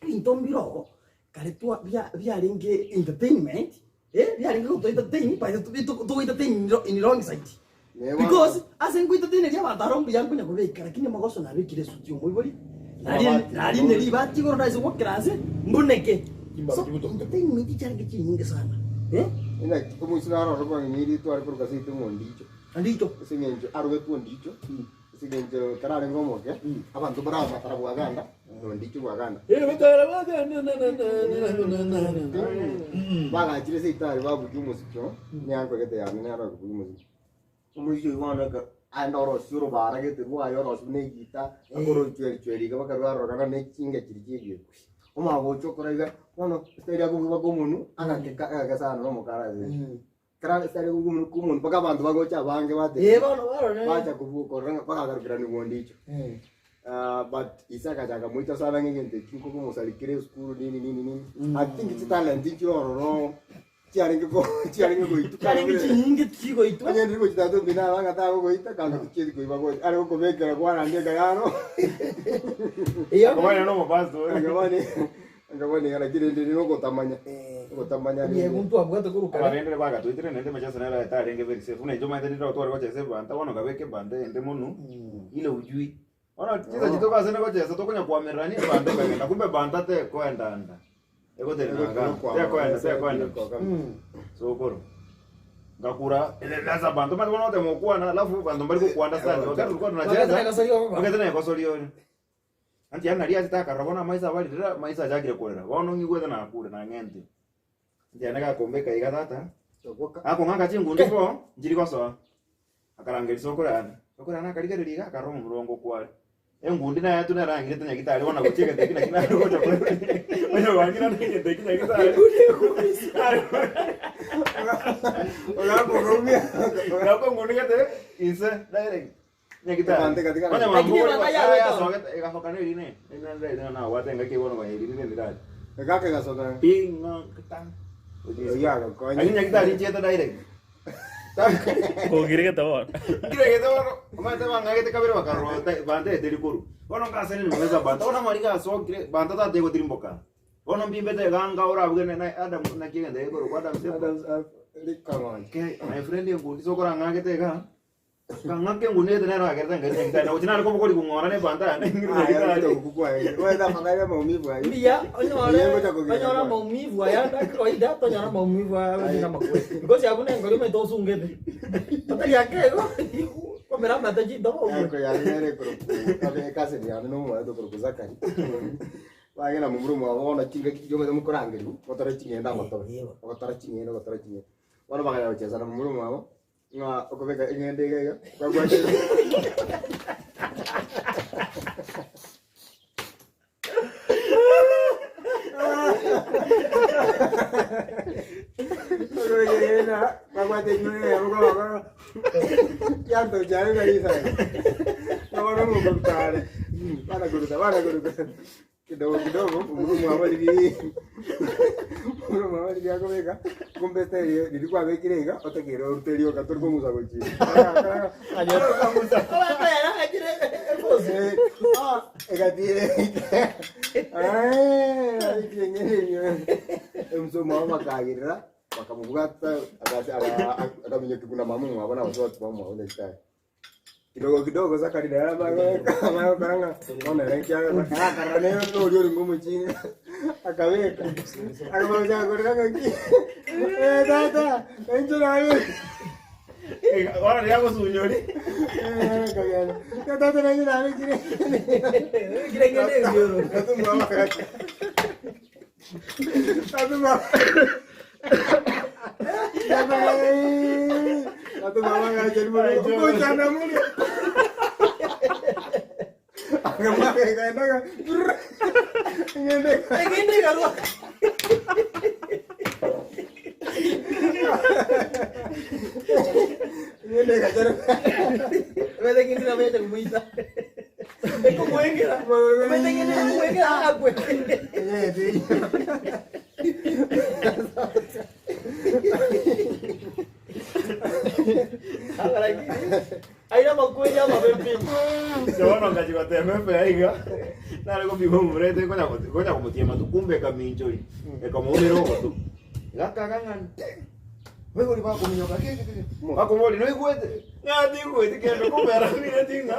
binto mbirogo kare twa bia biarenge entertainment eh biarenge go entertain pa to entertain in wrong side because ase ngwitateneria abanto aro mbuya nkonya kobeka lakini amagoso nabekire esuti omoibori nari neri batigoro naise gwokera ase mbuneke so entertainment charenge chinyinge sana eh Ina omoisira aroro kwang'iri tware koruka ase ite ng'ondicho. andicho Ase eng'encho arogetwe ondicho. Ase eng'encho kararenge omoke, abanto baramatara bwaganda. Ondicho bwagana. Bagachire ase etari babugia omosiki oo, neanko egete yane nero ekobugia omosiki. Omosiki oyio bono eke aende orosie orobara gete rwaye orosie buna egita, akorochweri chweri iga mpaka rwarorokana na echinga chiria chia egekwe. Omanye gocha okora iga, bono esitari akobugia mpaka omonwe, agakeka agake sana na omokara ase. Ekero esitari akobugia omonwe kwa omonwe mpaka abanto bagocha abange bateba, Eh, bono barore. bacha kobu korora ng'a bagakarukiraniwa ondicho. But ise agachaka moita sana ng'a egento eki nkokomosarikera esukuru nini nini nini. I think chitalent nchire ororo chiarenge ko chiarenge goituka Chiarenge chinyinge chigoitwa. Onye ndiri gochitata omino aba ng'a tagogoita kando tichieti koiba gocha. Are gokobekera kwaranda ekayaro. Eyo. Akobana no omopastor. Akabani akabani iga lakini rende nogotamanya. Ogotamanya rende. Ebiegwa ntwabwate korwa kare. Abarendire bagatoitire naende emechieso nero etarenge very safe. Buna inche omanyete ninde tware gochesa ebanta bono nkabeka ebanta ende monwe ile ujui. Bono chinsa chituko ase gochesa tokonya koamererania ebanta ekagenda kumbe ebanta tekoenda enda. Egotenena igaa, tekoenda tekoenda. Sokoro. Ngakura sasa abanto omanyete bono ogotema gokwana alafu abanto mbari goku understand wakati tulikuwa tunacheza wakati na ore. Anti yaani naria achete akarora bono amaiso abaririre amaiso achakire korera bono ng'igwete nakure nang'entire. Anti yane gakombeka iga tata, akong'aka chingundu bo nchiri gosoa, akarangeria sokoro yane, sokoro yane akarigereria iga akarora omomura ongo okware. Engundi naye tu nere ang'irete nyagitari bono gochia egento eki naki nare gocha onye gwang'ira na egento eki nyagitari. Gakwa engundi gete inse direct. Nyagitari. Onye Lakini mambo ebanda yarwete ororo. yasogete egasoka nerine erinde nabwate engaki bono konya erinde ndirari. Egaka gasoka. Ping'a tang. Oyio agakonya. Lakini nyagitari nchiete direct. Kogiregete bono. Ngiregete bono omanyete bang'agete kabere bakarora bantete rikoru. Bono ngasani nimeza banta bono amariga asokire banta tata egotirimboka. Bono mbimbete eganga orabuge na Adam naki egento gekorokwa Adam Adam's rikang'onye. Okay, my friend engundi sokorang'agete iga. Kang'aka engundi gete nero agerete nkaira nyagitari na gochia nare kobokori kong'ora na ebanta yane ng'ire nyagitari. Mbuya onyore onyore maumivu aya ande kawaida tonyora maumivu aya gotira amakweri because abwo na engori omanyete osungete otari ake igo komera amate chintobo okwe. Bagenda momura omwabo bono chingaki chiria omanyete mokorangerigwa, gotora ching'ende amatobe, ogotora ching'ende ogotora ching'ende. Bono bakagenda gochesa na momura omwabo, ng'a okobeka eng'ende iga iga, kwabwate okobeka eng'ende aa, kwabwate enyongo eyemo koboko kiantochia aye kabisa. Bono mokoruta are, bana koruta bana koruta. Kidogo kidogo omurwa omwabo riria omurwa omwabo riria akobeka kumbe style riria kwabekire iga otakeire orute rioka tori kong'usa gochia emusa omwabo bakagirira bakamobwata akaminyokia buna mama omwabo na abasubati bamwabo nyasaye. Kidogo kidogo Zakari naye amagokora ng'a bono ere nkiagera akarora nere oria orenge omochinga akabeka akamocha korera ng'aki eh tata inche naye Bono riria agosunyori. Eh, akagenda tata nainche nabekire Kire ng'ende ebioro. Tata omwabo agaka tata omwabo tata tata omwabo agacha ogochana mono akamwaka ekaendaga ng'ende Eng'ende ekarwa. ng'ende ekachara Omanyete eng'ende nabo yacha komoita. Ekomoengera. Omanyete eng'ende ekomoengera akwe. Aira amakweri amabe pi. Inche bono ngachia gotema efea iga, nare gopima omorete konya konya komotiema tu kumbe ekaminchori, ekamoumera ogotu. Gakaga ng'a nte, baigori bakominyoka ki ki ki, bakomoboria noigwete? Ng'a tigweti kende kumbe ere amineti ng'a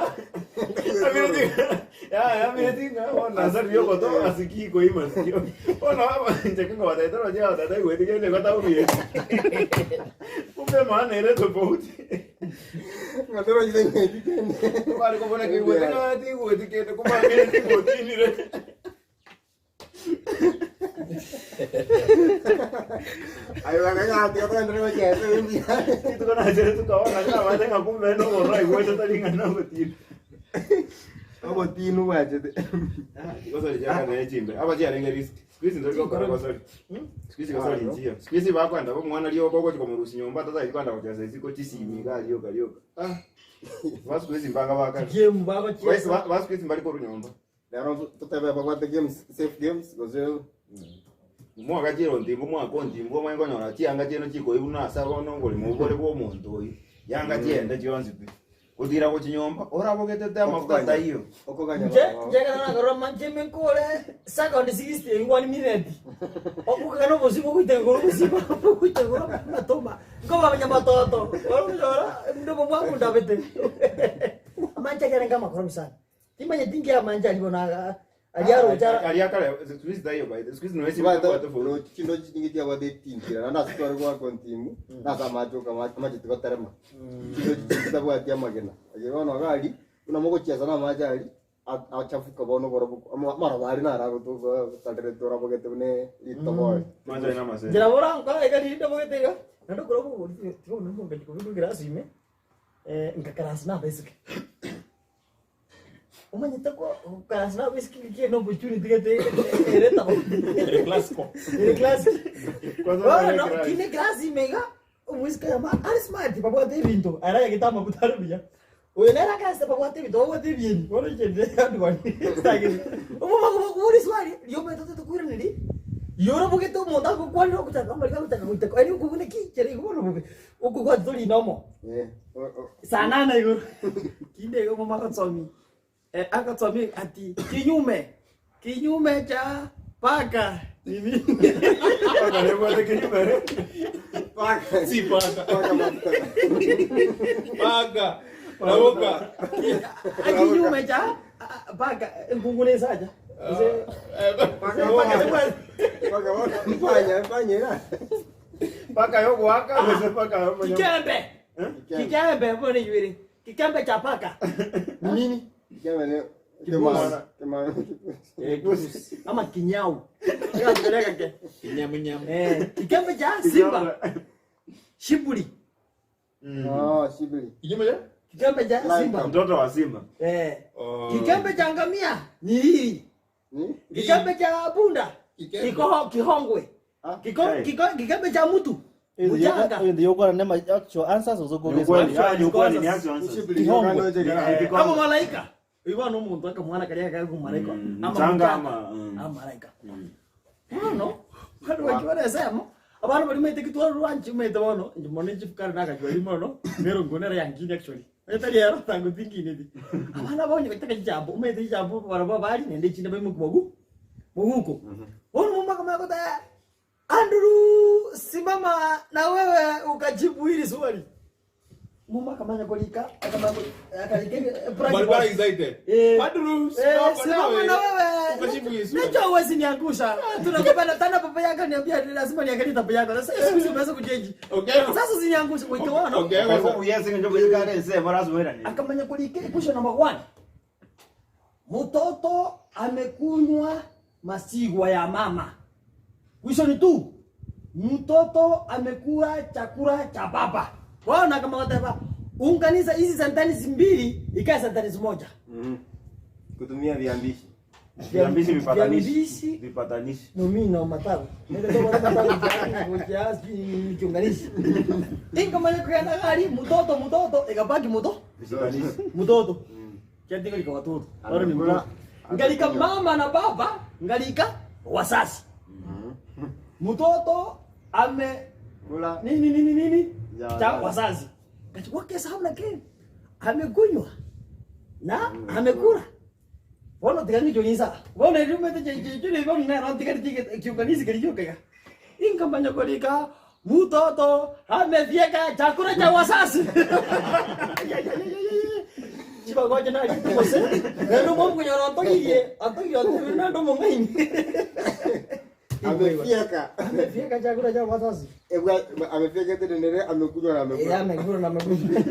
amineti ng'a yaya amineti ng'a bono nasaririe ogoto asikii koima sikio. Bono inche nkobatebia torochi aba tata aigweti kende igo taumeti. Kumbe maana ere tofauti. Bare kobona keigwete ng'a tigweti kende kumbe amineti ng'a otinire. Aye bakang'aa tiga togenderere gochesa ebi mbuya. Rituko nachire tukaona ng'a abande ng'a kumbe nobororo aigwete tari ng'a nogotinu. Obotinu bwachete. Gosori chiakare chimbe. Aba chiarenge risk. Siku hizi ntori gokora gosori. Siku hizi gosori nchiyo. Siku hizi bakwenda omwana rioka ogochi komorusia nyomba tataeti kwenda gochesa isiko chisimi iga rioka rioka. Ah. Ba siku hizi mbanga bakare. Game bagochiesa. Ba ba siku hizi mbari korwa nyomba. Rero totebe babwate games, safe games, gose Mwaka chire ontimbu mwaka ontimbu omanye konyora chianga chiaino chikoigwa buna ase bono oborimo obore bwa omonto oyio. Yanga chiende chionsi pi. Gotira gochia nyomba orabogetete amafuta taiyo. okoganya Nche nchekana nakarora manche menkore second 60 in 1 minute. Okukana obosimo goita igoro obosimo goita igoro matoma. Nkobamanya matoto. Oronyora ndomo mwakundabete. Amanche akere ngamakoromi sana. Timanyeti nki amanche aria bono aga aria aroche ara Aria kare siku hizi taiyo by the siku hizi noesi bwate furu. Chindo chingi chiabwate etintira naende ase tware goaka ontimu nase amache oka amache tigoterema chindo chitabwati amagena aye bono iga aria buna mogochiesa na amache aria achafuka bono oborobu amaroba aria naro agotarerete orabogete buna ritogoe. Amache aria namasene. Nchera borankore iga rinde bogete iga naende okora obogori tiga buna omonto kobeka egrasi ime nkakarasa na abaiseke. Omanyete ko gokarasa na abaiseke ngaki ere opportunity gete ere tofauti. Ere classical. Ere classic. Kwanza Bono ere classic. kinde egrasi ime iga, omoiseke oyomo are smart babwate ebinto ere ayagete amaguta are buya. Oyo nere akarasete babwate ebinto babwate ebieni bono inche Omobago swali riomanyete otagete koiraneria, riorobogete omonto agokwanera ogochaka amariga agochaka goiteka yaani okobua naki kere igo bono bobe, okobwati tori nomo. Saa nane igoro kinde igo omomama agotsomia agotsomia ati kinyume kinyume cha paka ni nini? Paka nebwate kinyume ere. Paka. Si paka. Paka mafuta. Paka. Raboka. Kinyume cha paka enkungu nesacha. Gose Paka bono. Paka bono. Fanya, fanya ira. Paka yogoaka gose paka yomonya. Kikembe. Kikembe mbona ibere. Kikembe cha paka. Ni nini? Kikembe ni kemana. Kemana. Ama kinyau. Kikembe ke. Kinyamu nyamu. Kikembe cha simba. Shibuli. Oh, shibuli. Kinyume cha? Kikembe cha simba. Mtoto wa simba. Oh. Kikembe cha ngamia ni hii. Ni? Kikembe cha punda. Kikembe. Kikoho kihongwe. Ah. Kiko, kiko, kikembe cha mtu. Mchanga. Yokwana nema actual answers Ni ukweli, ah, ni ukweli, ni actual answers. Shibuli. Kihongwe. Ama malaika. Iwa no muntu akamwana karia kagu malaika. Mm, Ama mchanga mchanga. ama, mm. Ama malaika. Bono bandu bakibaresemo abandu bari maite kitwara rwanchi maite bono mono chifukari nakachwari mono nero ngonera yankini actually etari ero tango tingini thi abana bonye bataka chichambo umaite chichambo barabo bari nende chinde bari mukubogu muguko bono mumaka makota Andrew simama na wewe ukajibu hili swali mumaka manya kolika akalika Barabara excited. Andrew, simama simama na wewe. Ukajibu hili swali. Najua huwezi niangusha. Tunakupenda tena papa yako niambia lazima niangalie tabia yako. Sasa siku hizi umeweza kuchange. Okay. Sasa usiniangushe kwa hiyo wana. Okay. Kwa hivyo yes, ndio kwa hiyo sema rasmi wewe ni. Akamanya kulike question number 1. Mtoto amekunywa masigwa ya mama. Question 2. Mtoto amekula chakula cha baba. Waona kama wataba unganisha hizi sentensi mbili ikae sentensi moja. Kutumia viambishi. Viambishi vipatanishi. Viambishi Vipatanishi. Nomino matago. Kiunganishi. Inga kugenda gari mutoto mutoto ikabaki muto Vishikanishi. mutoto. Kiandiko liko watoto. Bado ni mtoto. Ngalika mama na baba, ngalika wasasi. Mtoto ame Kula. nini nini nini Ya, cha ya. wazazi. Kachukua kesa hamna kile. Amekunywa na amekula. Bono tigani chonisa. Bono rimete chechule bono na ron tigani tige kiunganishi kilichoka. Inga manyokolika mtoto amefyeka chakula cha wazazi. Chibagoje na kose. Nendo mwa antogiye, antogiye nendo mungaini. Amefyeka. Amefyeka chakula cha wazazi. Ebu amefyeka tena nere amekunywa na Eh, amekula. amekula na amekunywa.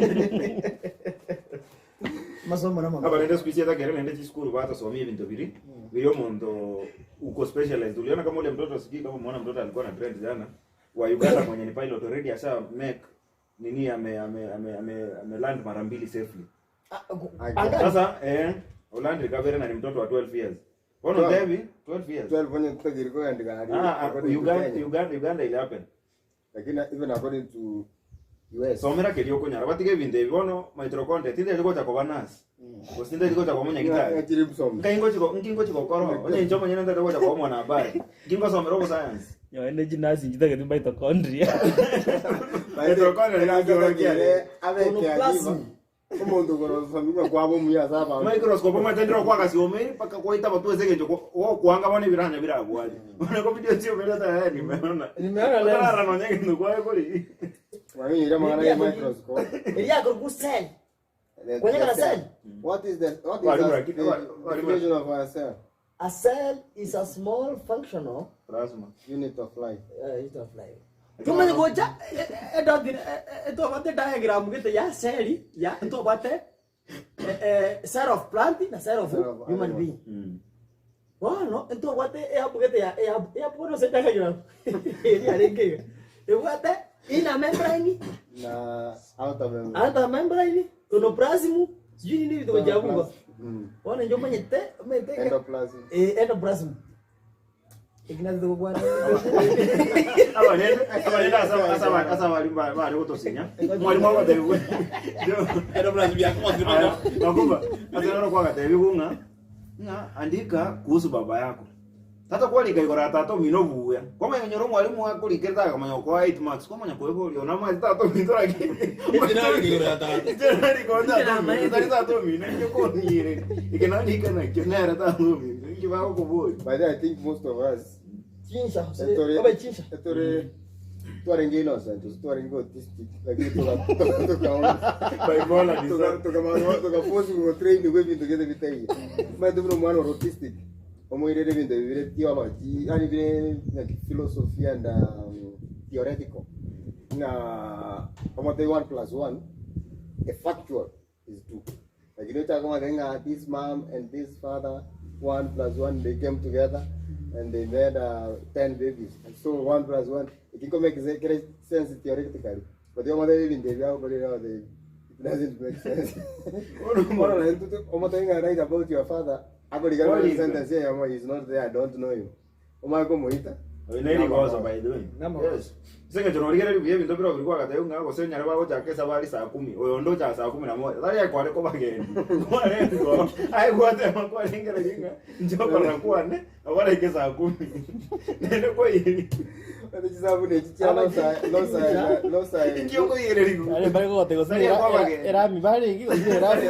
Masomo na mama. Abarende siku hizi hata kere nende chisukuru batasomia ebinto biri biri omonto uko specialized. Uliona kama ule mtoto, sijui kama umeona mtoto alikuwa na trend jana wa Uganda mwenye ni pilot already asha make nini, ame ame ame ame, ame land mara mbili safely. Anga. Sasa Holland recovery na ni mtoto wa 12 years. Bono 12. Devi 12 years. 12 onye tutagiri kuandika Ah, Uganda Uganda Uganda ile happen. Lakini even according to US. Somera kerio kunyara batige ebinto ebi bono mitochondria tinde gocha koba nurse. Gose gocha koba munyagitari. Ngachiri msomo. Nkaingo chikokoro onye incho monyene ntete gocha koba mwana habari ngingosomera obo science. Yo energy nasi njitageti mitochondria. Mitochondria Ngachiri abeke akiba. Tonoplasm. Omuntu gorosomigwa kwabo muya saba. Microscope omatendera kwakasiomeri paka kwaita batu ase engencho gokwanga bono ebiranya birabwari bono ko video chiomeri ata nimeona. Nimeona lens. Otarara nonya egento kwaye kori. Mwami ira mwana ya microscope. Eria ko cell. Kwenye kana cell. What is the what is Walimu the lakini- walimu- definition of a cell? A cell is a small functional Plasma. Unit of life. unit of life. Tumanye gocha edotine etobate diagram gete ya cell ya ntobate cell of plant na cell of Cell of human animal. being. Bono ntobate eyabugete ya eyabono se diagram. Eri arenge. Ebwate ina membrane, Na outer membrane. outer membrane, tonoplasm, sijui nini vitu vya Mungu. Bono njo manyete manyete Endoplasm. Endoplasm. Ignacio bwana. Abarende abarende asa asa asa bari bari gotosinya mwalimu agotebi Endoplasm ya kwa Nakumba asa no kwagatebi kung'a ng'a andika kuhusu baba yako. Tata kwalika igora tata omino buya kwamanya nyoro mwalimu akurikire takamanya kwa 8 marks kwamanya kweboria ona mazi tata omino lakini By the way, I think most of us Chinsha, Ettore- obe chinsha. Ettore twarenge innocent, twarenge autistic, lakini tukaona tukaforce kutrain kwe bintu gete bitaiye. Maana tuno mwana wa autistic. Omoirere bintu bibire theology, yani bire like philosophy and theoretical. Na omote 1 plus 1 a factual is 2. Like you know, talking about this mom and this father, 1 plus 1, they came together and they made 10 babies. And so 1 plus 1, it can make sense theoretically. But the other even they it doesn't make sense. Omo write about your father. Ako What is sentence here, he's not there, I don't know you. Omo ako moita. sengencho ebinto biro biri kwagatebi ng'a gose onyare bagochaka esabari saa kumi oyo onde ochaka saa kumi na moja tari akware kobagendi kwarengo aigwatema kwarengereria ng'a nchokorora kwane abareke saa kumi nende kwaiyeri Chisabu nechicha losa losa losa. ikiokoiyererigu Ari bari gote gose Tari akwabageni. erami bari iki gose erami.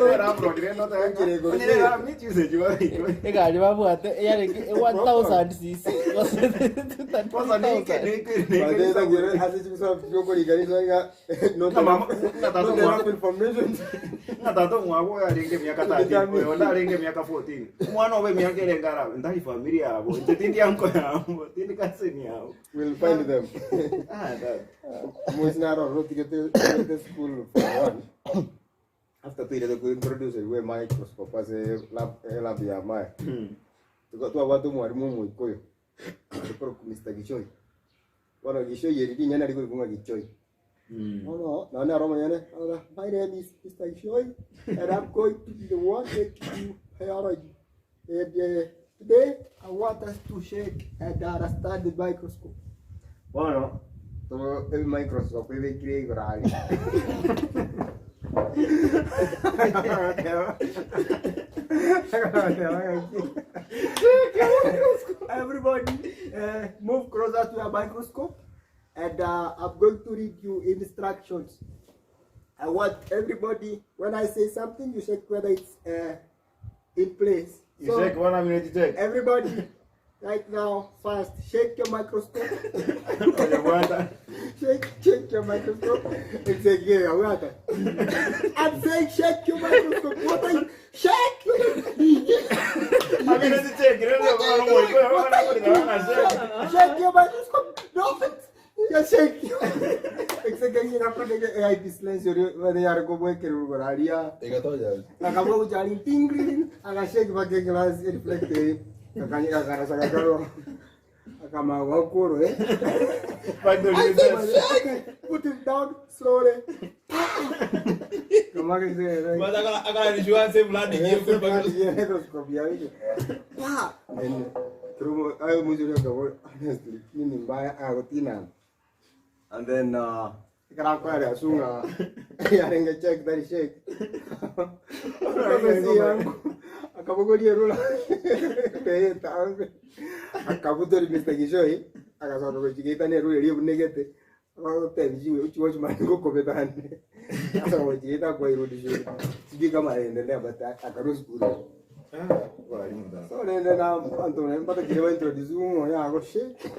Egari babwate eyarenge 1000 cc gose 2000. Ase chisabu chokoriganiswa inga not enough information. Ng'atata omwabo oyo arenge emiaka 13 oyo onde arenge emiaka 14 omwana obe emiaka ere ngarabe ntari family yabo inche tindi anko yabo tindi cousin yabo. We'll find them. Ah, that. Moisinaro rotigete school for one. After tuire to introduce we microscope as a lab lab ya mai. Tukatwa watu mwalimu mwikoyo. Tukoro Mr. Gichoi. Bwana Gichoi yeri nyana liko kunga Gichoi. No, no, no, no, no, no, my name is Mr. Gichoi and I'm going to be the one that you biology. And today I want us to shake and understand the microscope. Bueno, todo el microscope ibekire igoro aria. Everybody, move closer to your microscope, and I'm going to read you instructions. I want everybody, when I say something, you check whether it's in place. You check 1 minute check. Everybody, right now, fast, shake your microscope. Oye, Shake your microscope. It's a yeah, what? I'm saying shake your microscope. What are you? Shake! A minute check. Shake your microscope. No, just shake. It's a Ege eyepiece lens oria bade yare kobwekerwa igoro aria. Igatonya. Akabua gocha aria ting agashake mpaka eglass ereflect akarasa gakarwa. Akamanya goakworwa eh. I said, shake it, put it down slowly. Kama kese. But akala akala insurance fulani Microscope ya wiki. Pa! And through ayo muzuri akabo honestly mimi mbaya agotina. And then ikarakwa ya sunga yarenga check that shake. Akabesi yangu akabogoria rula. Peta tambe. Akabutori Mr. Gishoi akasoka gochigita ne rula ri bunegete. Akatebi uchiwa chumani gokobetane. Sasa gochigita kwa irudisho. Sijui kama aliendelea but akarudi skulu. So nende na antu mpaka kile wa introduce umo ya go shake.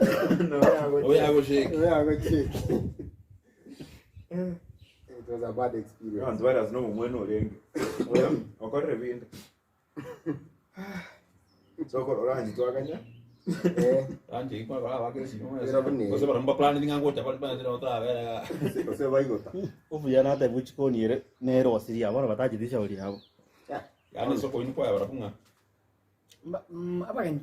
Oya go shake. Ya go shake. It was a bad experience. Abantu barazi n'omumwena orenge. Okorere binde. Sokoro orangi twaganya. Eh, Anje kwa kwa wakire sino. Era bune. Kose bara mba plan ninga ngocha bali bana zira otra ose baigota. Obuya natebwa chikoni ere nerosirie bono batachete shauri yabo. Yani soko inu kwa bara punga. Abageni.